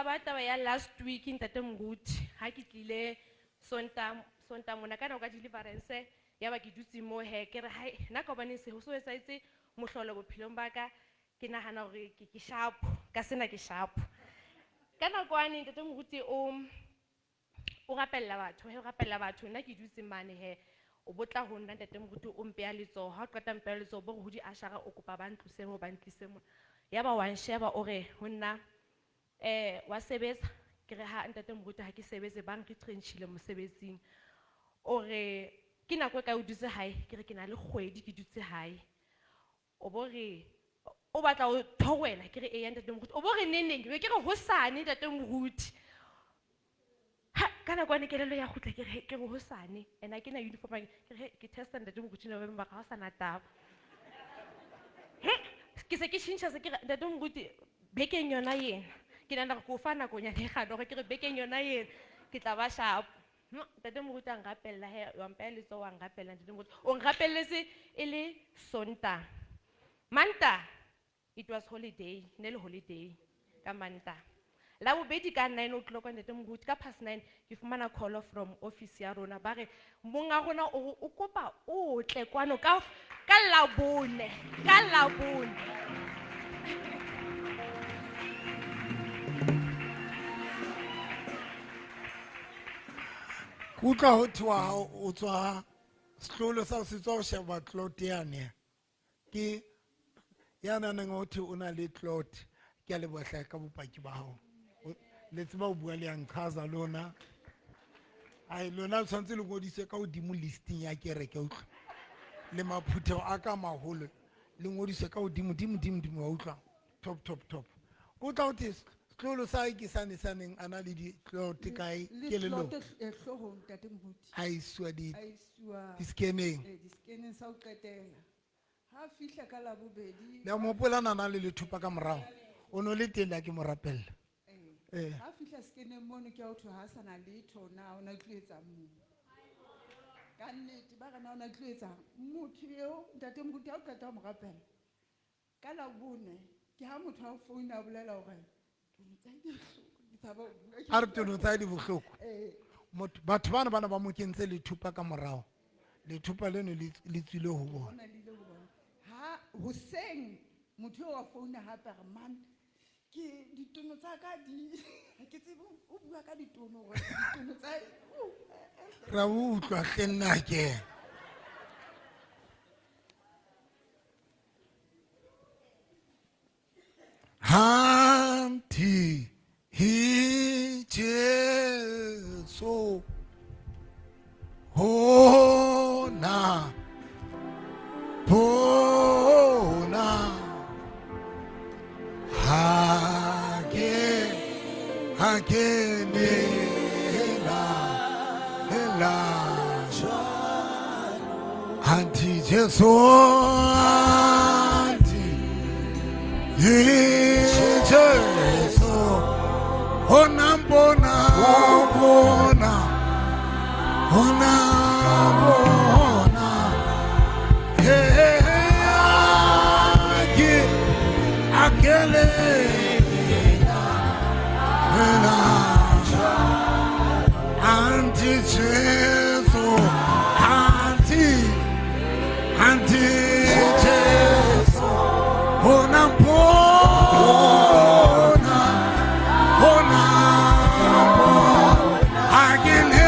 tla ba taba ya last week ntate Moruti ha ke tlile Sonta mona ka nako ka deliverance ya ba ke dutse mo he ke re hai nna ka hobane se ho so etsahetse mohlolo bophelong ba ka ke nahana hore ke sharp ka sena ke sharp. Ka nako ane ntate Moruti o rapella batho, he o rapella batho nna ke dutse mane he o botla ho nna ntate Moruti o mpeya letsoho ha o qeta mpeya letsoho bo re ho di ashara o kopa ba ntlose mo ba ntlise mo. Ya ba wa nsheba o re ho nna wa sebetsa ke re ha ntate Moruti ha ke sebetse ba nretrenchile mosebetsing. O re ke nako e kae o dutse hae ke re ke na le kgwedi ke dutse hae. O bo re o batla ho theohela ke re eya ntate Moruti o bo re neneng be ke re hosane ntate Moruti. Ha ka nako ane kelello ya kgutla ke re ke re hosane and ha ke na uniform ke re ke testa ntate Moruti November ha o sana taba. Ke se ke tjhentjha se ke re ntate Moruti bekeng yona ena ke nahana hore ke o fa nakonyana e kgale hore ke re bekeng yona ena ke tla ba sharp. Ntate Moruti a nrapella he wa mpeha letsoho wa nrapella ntate Moruti o nrapelletse e le Sontaha. Mantaha it was holiday ne le holiday ka Mantaha. La bobedi ka 9 o'clock ntate Moruti ka past 9 ke fumana call from office ya rona ba re monga rona o kopa o tle kwano ka Labone ka Labone. Utlwa ho thwa ha o tswa setlolo sa ho se tswa ho sheba clot yane. Ke ya nang ho thwe o na le clot. Ke a leboha hle ka bopaki ba hao. Le tseba ho bua le ya nqhaza lona. Ai lona le tshwanetse le ngodiswe ka hodimo listing ya kereke utlwa. Le maphutheho a ka maholo le ngodiswe ka hodimo dimo dimo dimo wa utlwa. Top top top. Utlwa ho thwe setlolo sa hae ke sane sa neng a na le di-clot kae Le kelellong. clot hloohong, ntate Moruti. A iswa A iswa di-scanning. Di-scanning sa ho qetela. Ha fihla ka Labobedi. Le a mo hopola na na le lethupa ka morao. O no le teng le ha ke mo rapella. Ha fihla scanning mono ke a ho thwe ha sana letho na o na tlo etsang moo. Ka nnete ba re na o na tlo etsang. Motho eo ntate Moruti ha o qeta ho mo rapela. Ka Labone ke ha motho a founa a bolela hore tono tsa hae di bohloko, ke tshaba ho bua ke A re tono tsa hae di bohloko. Batho bana bana ba mo kentse lethupa ka morao. Lethupa leno le tswile ho bona. Bona le ile ho bona. Ha hoseng motho eo a founa hape a re man ke ditono tsa ka di ha ke tsebe o bua ka ditono hore ditono tsa Ra utlwa hle nna ke. Hanti hi Jesu hona bona ha ke ne la la Hanti Jesu hanti Jesu hona bona bona hona bona he ke akele la Anti Jesu anti anti Jesu hona bona hona akele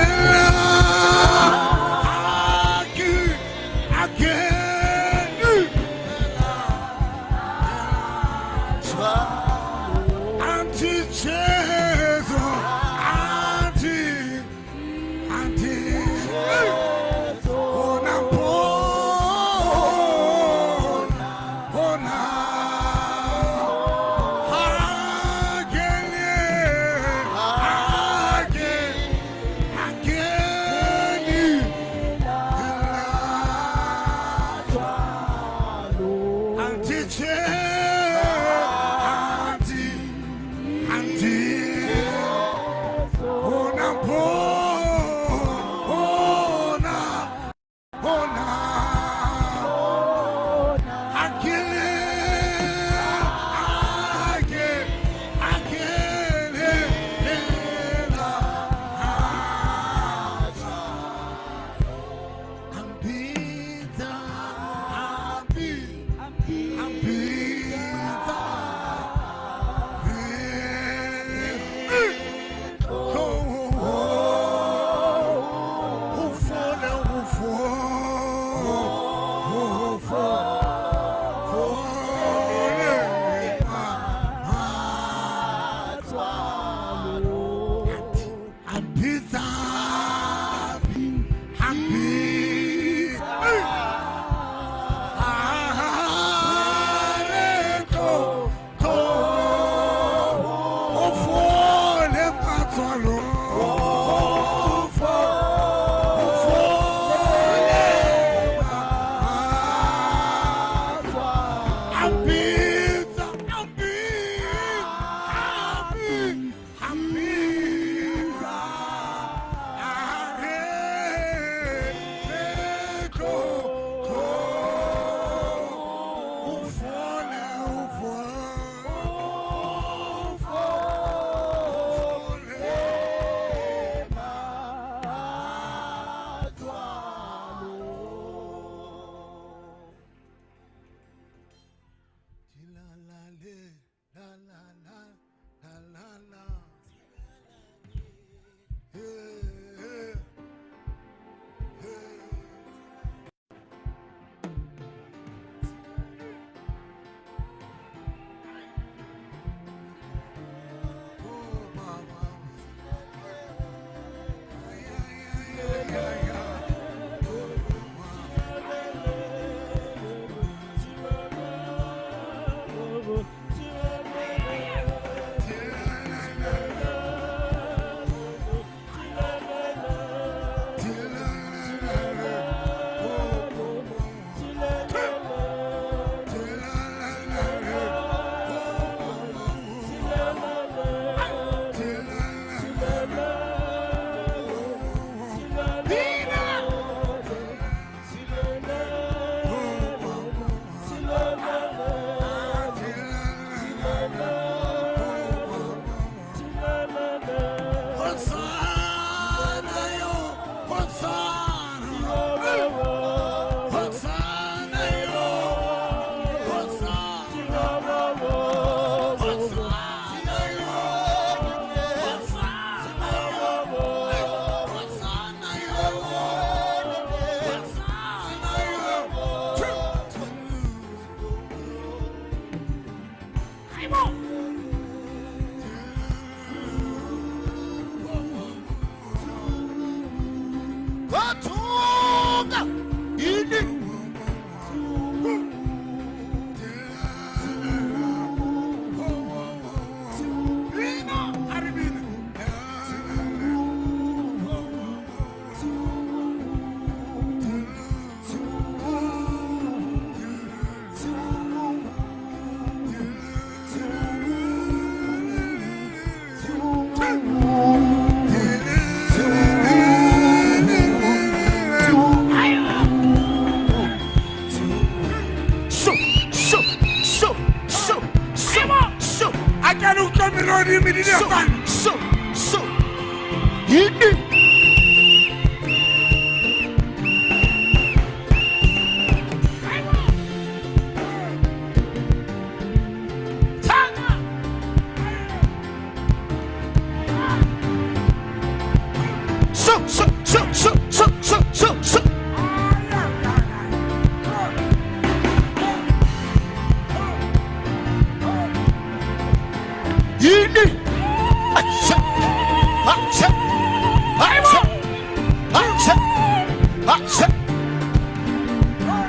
Ha, se.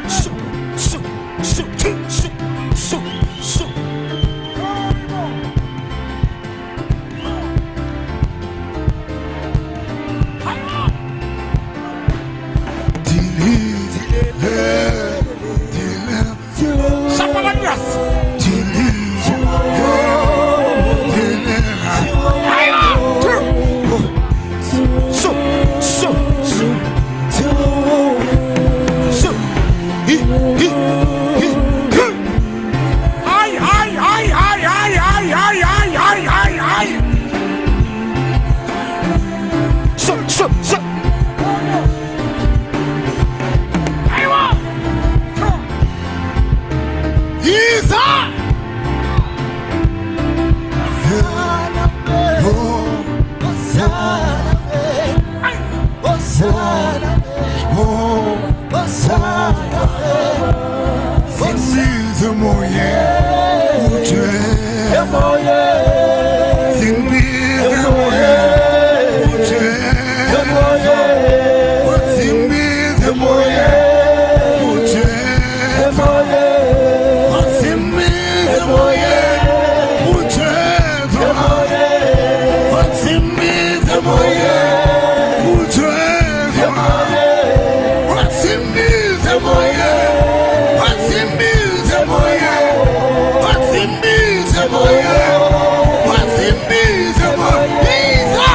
Su, su, su, su, su, su. Su, su, su, su. Hi, hi, hi, hi. Ai, ai, ai, ai, ai, ai, ai, ai, ai, ai, ai. Su, su, su. Aiwa. Isa. Sindize moyeni uJesu. Sindize moyeni uJesu. Sindize moyeni uJesu. Sindize moyeni uJesu. Sindize moyeni uJesu. Sindize moyeni. Sindize moyeni. Sindize moyeni. Sindize moyeni. Isa.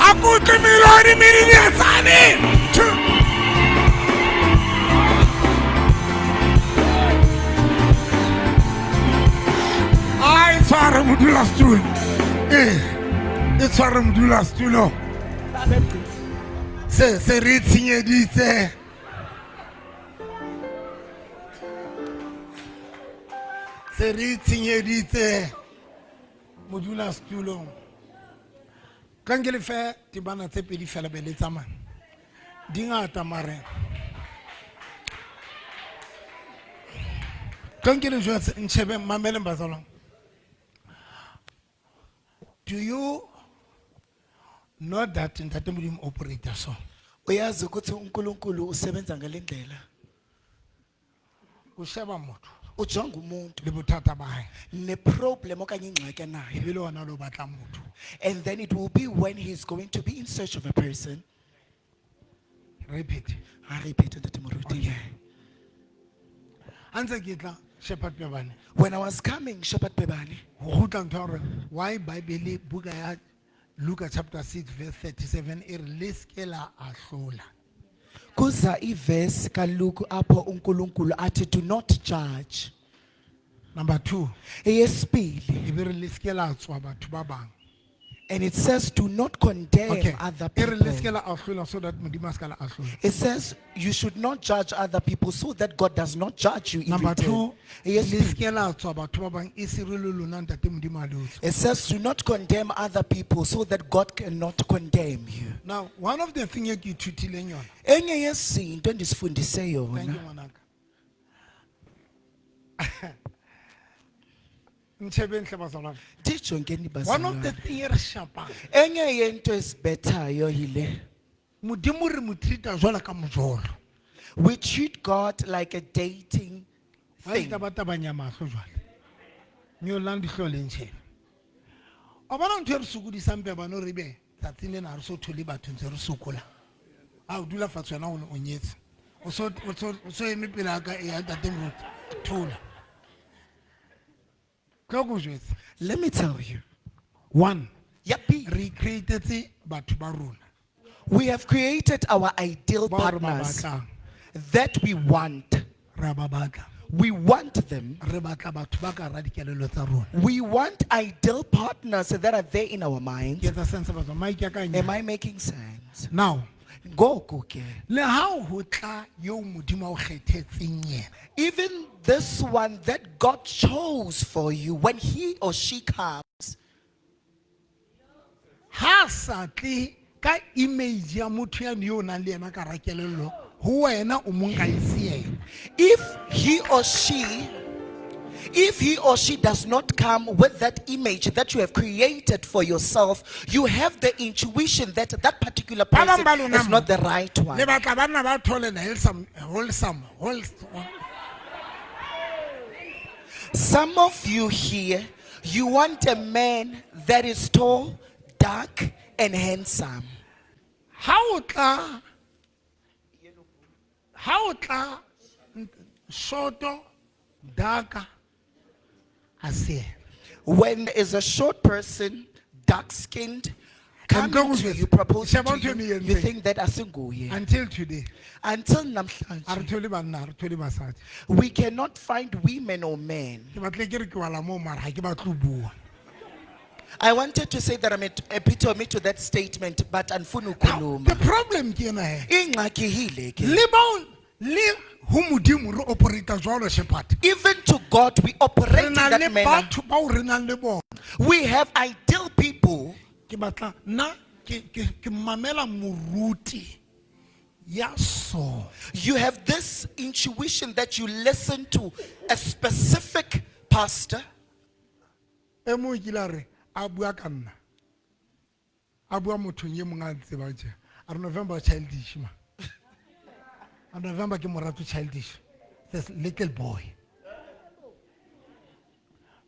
Ha ke utlwe melodi medidietsane. A e tshware modulasetulo. Ee, e tshware modulasetulo. Se se re tshenyeditse. Se re tshenyeditse modulasetulo. Ka nke le fe temana tse pedi fela be le tsamaya. Di ngata mare. Ka nke le jwetse ntjhebe mameleng bazalwane. Do you know that Ntate Modimo operate so? Uyazi ukuthi uNkulunkulu usebenza ngale ndlela. O sheba motho Ujonga umuntu le bothata ba hae. neproblem okanye ingxaki anayo. Ebile wona lo batla motho. And then it will be when he's going to be in search of a person. Repeat. I repeat, Ntate Moruti. Ha ntse ke tla Shepherd Pebane. When I was coming, Shepherd Pebane, Ho kgutla ntho ya hore why Bible buka ya Luka chapter 6 verse 37 e re le ske la ahlola. Kuza ivesi kaLuke apho uNkulunkulu athi do not judge. Number 2, Eyesibili, e be re le ske la tswa batho ba bang. And it says do not condemn Okay. other E re le ske people. la ahlola so that Modimo a ska la ahlola. It says you should not judge other people so that God does not judge you in Number return. 2, le Eyesibili, ske la tswa batho ba bang e se re le lona Ntate Modimo a le utswa. it says do not condemn other people so that God cannot condemn you. Now, one of the thing e ke ithutileng yona. Enye yezinto endisifundise Thank you yona. ngwanaka. Ntshebeng hle bazalwane. Ndijongeni One of the bazalwane. thing e re shapang. Enye yento esibethayo yile. Modimo re mo treat-a jwalo ka mojolo. We treat God like a dating Wa thing. itabatabanya mahlo jwale. Nyollang dihlooho le ntjhebe. O bona ntho e re sokodisang Pebane hore ebe tsatsing lena ha re so thole batho ntse re sokola. A o dula fatshe wena o nyetse. O so eme pele ha ka e ya ntate Moruti. Thola. Tlo ke o jwetse. Let me tell you. One, Yapi. re createtse batho ba rona. We have created our ideal Bao re ba partners batlang. that we want. Re a ba batla. We want them. Re batla batho ba ka hara dikelello tsa rona. We want ideal partners that are there in our minds. Ke etsa sense batho, mic ya ka e Am nyane. I making sense? Now, Ngoku ke, le ha ho tla eo Modimo a o kgethetseng yena. even this one that God chose for you, when he or she comes, Ha sa tle Ka image ya motho yane yo o nang le yena ka ra kelello, ho wena o mong ka e se yena. If he or she if he or she does not come with that image that you have created for yourself, you have the intuition that that particular Ba bang person ba lona is mo, not the right le one. batla banna ba tall and handsome, wholesome, wholesome. Some of you here, you want a man that is tall, dark, and handsome. Ha o tla, ha o tla shorto, darker, a se yena. When there is a short person, dark skinned, coming Ntle ho to jwetsa, you, proposing sheba to ntho you, e you entseng. think that asinguye. Until today, Until ha re namhlanje, thole banna, ha re thole basadi. we cannot find women or men. Ke batle ke re ke wala moo mara ha ke batle ho bua. I wanted to say that I'm at epitome to that statement, but andifuni Now, ukukhuluma. the problem ke ena he. Ingxaki yile ke. Le bao le ho Modimo re operate jwalo Shepherd. Even to God, we operate Re in na that le manner. batho bao re nang le bona. We have ideal people. Ke batla nna ke ke ke mamela moruti ya so. You have this intuition that you listen to a specific pastor. E mong o kile a re a bua ka nna. A bua mothong e mong a ntsebang tje. A re November childish ma. A November ke morato childish. This little boy.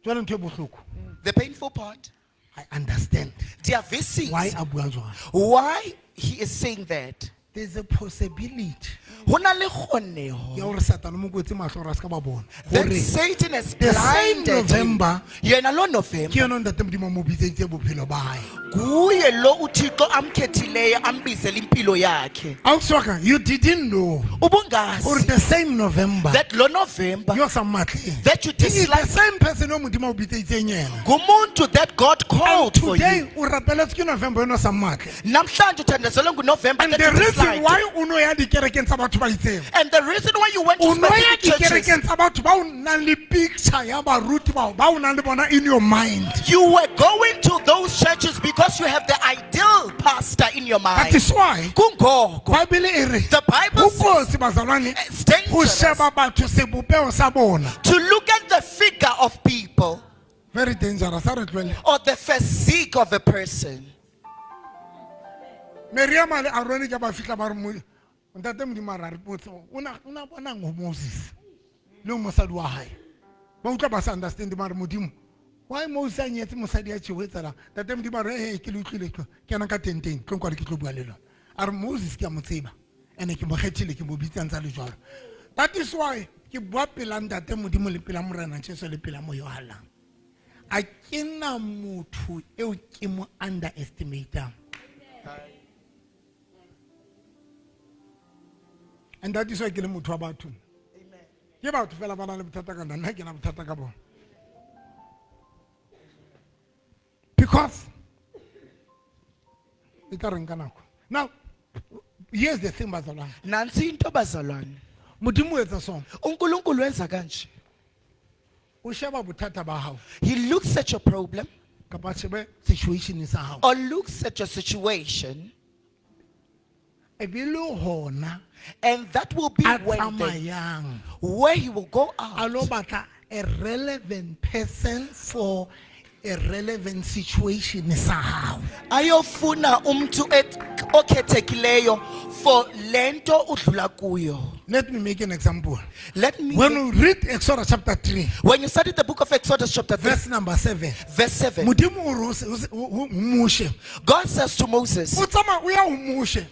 Jwale ntho e bohloko. The painful part, I understand Ndiyavisisa why a bua jwalo. why he is saying that. There's a possibility Ho na le kgoneho ya hore Satan o mo kwetse mahlo hore a ska ba bona. that Hore Satan has the same blinded him. November Yena lo ke November yena ntate Modimo a mo bitseditse bophelo ba hae. nguye lo uThixo amkhethileyo ambizele impilo yakhe. Ausi wa ka, you didn't know or Ubungazi the same November that lo November yo sa mmatleng. that you He is the dislike same person o Modimo a o bitseditseng yena. ngumuntu that God And called for you. today o rapeletse ke November eno sa mmatle. Namhlanje uthandazelwe nguNovember And that the you reason disliked. why o no ya dikerekeng tsa batho ba itseng. And the reason why you went to O no ya specific churches, dikerekeng tsa batho ba o nang le picture ya baruti bao ba o nang le bona in your mind. you were going to those churches because you have the ideal pastor in your That mind. is why Kungoko. Bible e re The Bible ho says kotsi bazalwane it's ho dangerous sheba batho sebopeho sa bona. to look at the figure of people Very dangerous. Ha re tlohelle. or the physique of a person. Miriam le Aaron ke ba fihla ba re ntate Modimo a re a re potse o na o na bonang ho Moses le ho mosadi wa hae. Ba utlwa ba sa understand mare Modimo why Moses a nyetse mosadi ya tjhe ho etsahalang? Ntate Modimo a re hey ke le utlwile tlo kena ka tenteng tlo nkwale ke tlo bua le lona. A re Moses ke a mo tseba ene ke mo kgethile ke mo bitsa ntse a le jwalo. That is why ke bua pela ntate Modimo le pela Morena Jesu le pela moya o halalelang. A ke na motho eo ke mo underestimatang. And that is why ke le motho wa batho. Ke batho fela ba nang le bothata ka nna, nna ha ke na bothata ka bona. Because e tla reng ka nako. Now, here's the thing bazalwane. Nansi into bazalwane. Modimo o etsa sona. uNkulunkulu wenza kanje. O sheba bothata ba hao He looks at your problem kapa a shebe situation sa hao. or looks at your situation, E be le hona and that will be a when tsamayang where he will go a out lo batla a relevant person for a relevant situation sa hao. ayofuna umntu okhethekileyo for lento udlula kuyo. Let me make an example. Let me When you read Exodus chapter 3, when you study the book of Exodus chapter 3 verse number 7, verse 7, Modimo o re o se- o se- o- o- Moshe. God says to Moses, O tsamaya o ya ho Moshe.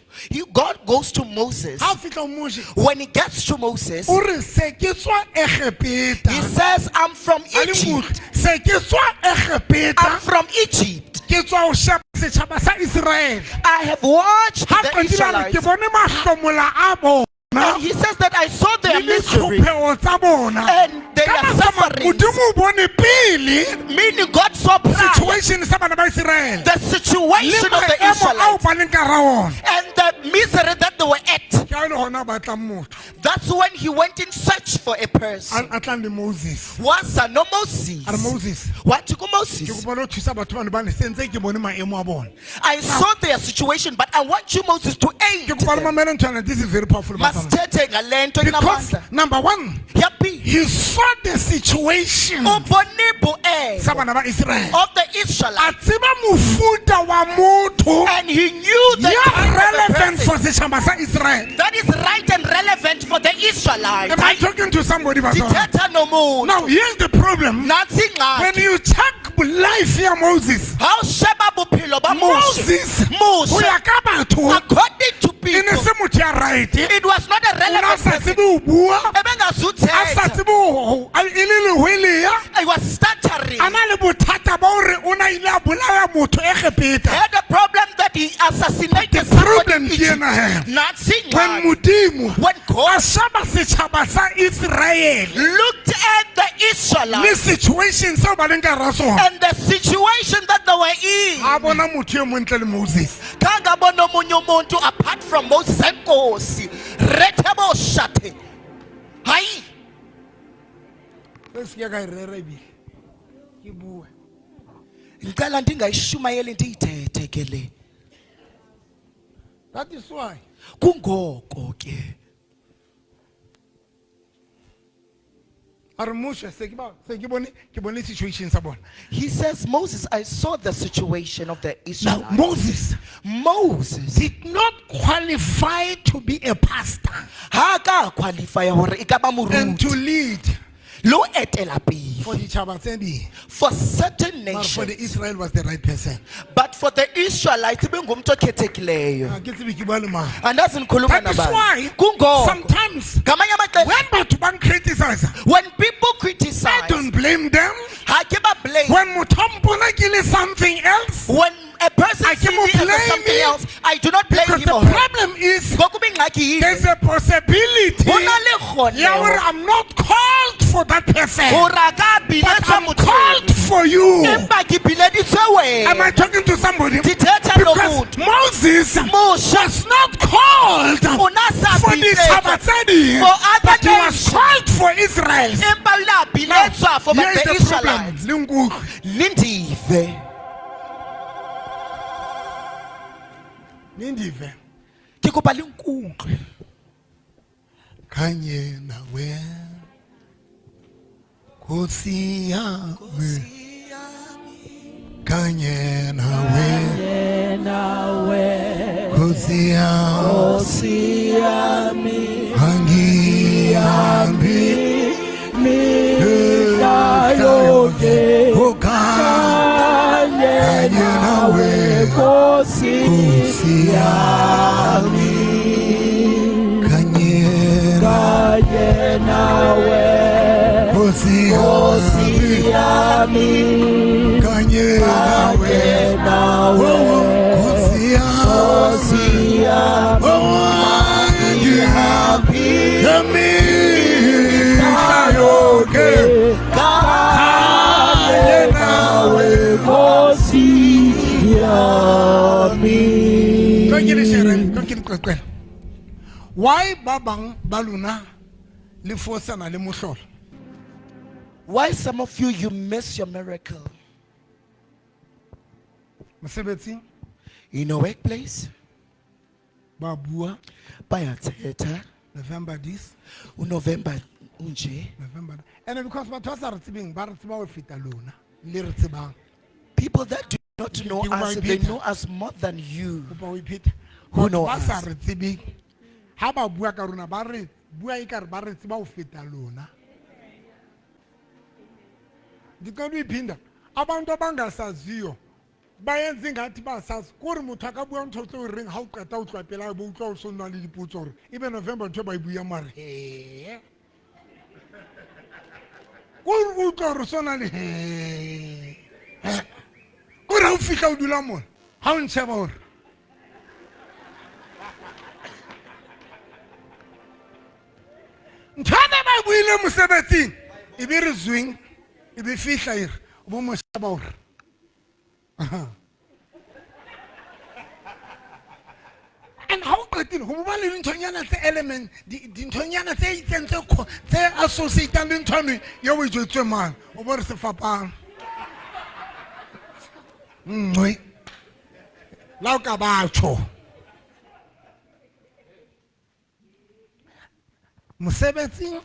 God goes to Moses. Ha o fihla ho Moshe, When he gets to Moses, o re se ke tswa Egepeta. he says, I'm from A le Egypt. nkutlwe. Se ke tswa Egepeta. I'm from Egypt. Ke tswa ho sheba setjhaba sa Israel. I have watched Ha the qetile a re, ke Israelites. bone mahlomola a bona. And he says that I saw their Le misery ditlhopheho tsa bona. and their Ka nako sufferings. Modimo o bone pele Meaning God saw prior situation sa bana ba Israel. the Le situation of the maemo ao Israelites ba leng ka hara ona. and the misery that they were at. Ke ha e le hona o batlang motho. That's when he went in search for a person. A a tlang le Moses. Waza A re noMoses. Moses, Wathi ke kuMoses, kopa lo thusa batho bano bane sentse ke bone maemo a bona. I saw their situation, but I want you, Moses, to aid Ke kopa le them. mamele nthwana, this is very powerful. Batswana. Masithethe ngale nto Because inamandla. number one, Yapi, he saw the situation ubone boemo sa bana ba Israel. of the A Israelites, tseba mofuta wa motho and he knew the ya kind of a relevant person for setjhaba sa Israel. that is right and relevant for the Israelites. Am I talking to somebody, Batswana? Ndithetha nomuntu. Now here's the problem. Nantsi When ingxaki. you check life ya Moses, Ha o sheba bophelo ba Moshe, Moses, ho Moshe, ya ka batho, according to e ne people, se motho ya right. it was not a O ne a relevant sa person. tsebe ho bua, a sa Ebengazuthetha. tsebe ho e le lehweleya. He was stuttering. A na le bothata ba hore o na ile a bolaya motho Egepeta. Had a problem that he assassinated The somebody problem in ke Egypt. ena he. Nantsi When ingxaki. Modimo When a God sheba setjhaba sa Israel looked at the le Israelites situation seo ba leng ka hara sona, and the situation that they were in, a bona motho e montle le Moses. khange abone omunye umuntu apart from Moses enkosi retheboshathe hayi Se se ke ka e rera ebile. Ke bue. ngicela ndingayishumayeli ndiyithethe ke le That is why kungoko ke a re Moshe se ke ba se ke bone ke bone situation sa bona. he says Moses, I saw the situation of the Now Israelites. Moses Moses did not qualify to be a pastor ha ka qualify hore e ka ba and to moruti lead le ho etela pele For ditjhaba tse ding. for certain But for the nations, Israel was the right person. but for the Israelites ibengumntu okhethekileyo. Ha ke tsebe ke bua le mang. Andazi ndikhuluma That is nabani. why Kungoko sometimes ngamanye amaxesha when batho ba criticize, when people I criticize, don't blame them. ha ke ba blame. When motho a mpona ke le something else, When a person I sees ke mo me as a blame something else, I do not blame because him the or her. problem is Ngokuba ingxaki yile, there's a possibility ho na le ya hore kgoneho I'm not called for that person, hore a ka but biletswa I'm motho called for you. empa ke bileditswe Am I wena. talking to somebody? Ndithetha Because nomuntu. Moses Moshe was not called o na sa for ditjhaba biletswa tse ding, for other but he was nations. called for Israel. Empa o ile a biletswa for Here is the the problem. Israelites. Le nkutlwe. Nindive. Nindive. Ke kopa le nkutlwe. Kanye nawe. Nkosi yami. Kanye nawe. Nkosi yami. Angihambi mihla yonke. Oh, kanye nawe. Nkosi yami. Kanye nawe. Nkosi yami. Kanye nawe. Oh, Nkosi yami. Oh, angihambi mihla yonke. Kanye nawe. Tlo ke le share, tlo ke le qoqele. Why ba bang ba lona le fosana le mohlolo? Why some of you, you miss your miracle? Mosebetsing In your workplace, ba bua bayathetha, November this, uNovember unje. November that. And because batho ba sa re tsebeng ba re tseba ho feta lona le re tsebang. People that do not know Ke kopa us, ho they ipheta. know us more than you. Kopa ho ipheta. Who Batho know ba sa us? re tsebeng ha ba bua ka rona ba re bua ekare ba re tseba ho feta lona. Ndicela uyiphinda abantu abangasaziyo bayenza ingathi basazi kore motho a ka bua ntho tse o reng ha o qeta ho tloha pela bo utlwa o so nna le dipotso hore ebe November ntho e ba e buang mare he kore o utlwa hore so na le he he. Kore ha o fihla o dula mona ha o ntsheba hore ntho ene ba e buileng mosebetsing e be re zweng e be fihla e re o bo mo sheba hore and ha o qetile qetile go bo ba le dinthonyana tse element dinthonyana tse itseng tse tse associatang le nthwane ye o e jwetswe mang o bo re sefapano nngwe la o ka batho mosebetsing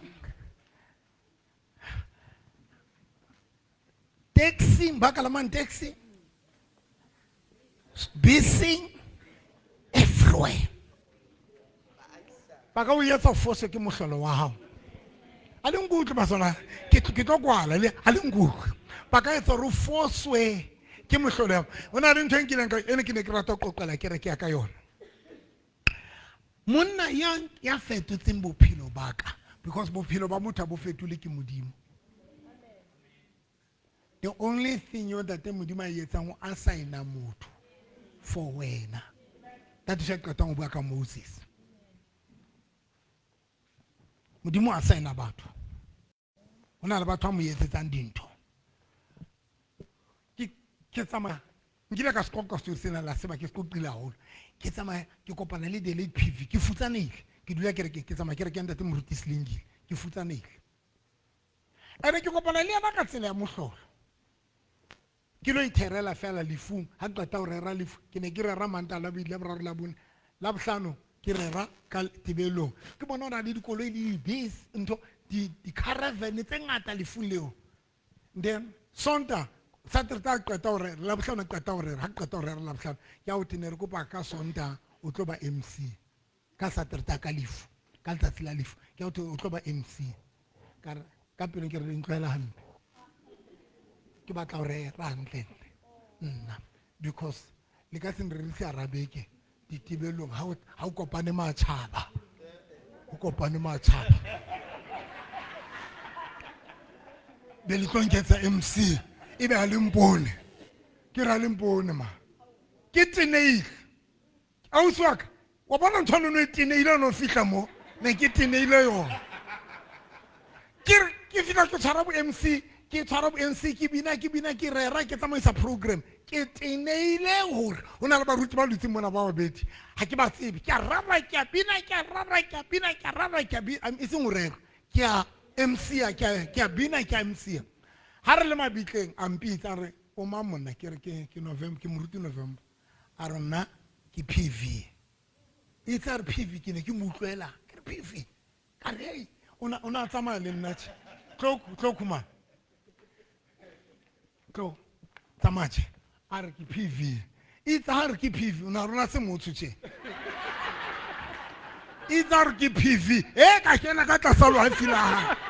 taxi ba kalamang taxi beseng everywhere ba ka o etsa fose ke mohlolo wa gago a le nkutlwe basona ke tlo kwala le a le nkutlwe ba ka etsa gore o foswe ke mohlolo ya o na le ntho e nkileng ka ene ke ne ke rata go qoqela kereke ya ka yona monna ya ya fetotseng bophelo ba ka because bophelo ba motho a bo fetole ke modimo the only thing yo ntate modimo a e etsang o assigna motho for wena that is qetang go bua ka moses modimo a assigna batho go na le batho ba mo etsetsang dintho ke tsamaya nkile ka seqoqa setori sena la seba ke se qoqile haholo ke tsamaya ke kopana le the late pv ke futsanehile ke dula kerekeng ke tsamaya kereke ya ntate moruti selengile ke futsanehile ene ke kopana le yena ka tsela ya mohlolo ke lo itherela fela lefung ga ke qeta go rera lefu ke ne ke rera manta la bobedi la boraro la bone la bohlano ke rera ka tebelong ke bona go na le dikoloi le dibese ntho di-caravan tse ngata lefung leo then sonta satereta a qeta go rera la bohlano a qeta go rera ga ke qeta go rera la bohlano ke a o tene re kopa ka sonta o tlo ba mc ka satereta ka lefu ka letsatsi la lefu ke a o tlo ba mc ka re ka pelo ke re le ntlwaela hampe ke batla go rera gantlentle nna because le ka se nrerise arabeke ditebelong ga o kopane matšhaba o kopane matšhaba be le tlo nketsa mc e be a le mpone ke ra le mpone ma ke teneile ausi wa ka wa bona ntho nono e teneile o ne o fitlha mo ne ke teneile yone ke re ke fitlha ke tshwara bo mc ke tshwara bo mc ke bina ke bina ke rera ke tsamaisa program ke teneile gore go na le baruti ba lutseng mona ba babedi ga ke ba tsebe ke a rara ke a bina ke a rara ke a bina ke a rara ke a bina e seng go rera ke a mca ke a bina ke a mca ga re le mabitleng a mpitsa a re o mang monna ke re ke november ke moruti november a re nna ke pv e tsa re pv ke ne ke mo utlwela ke re pv ka re ei o ne a tsamaya le nna tše tlo khumana tlo tsamaya tše a re ke pv itse ga re ke pv o ne a rona se motsho tše itse a re ke pv e ka kena ka tlasa loafi la gae.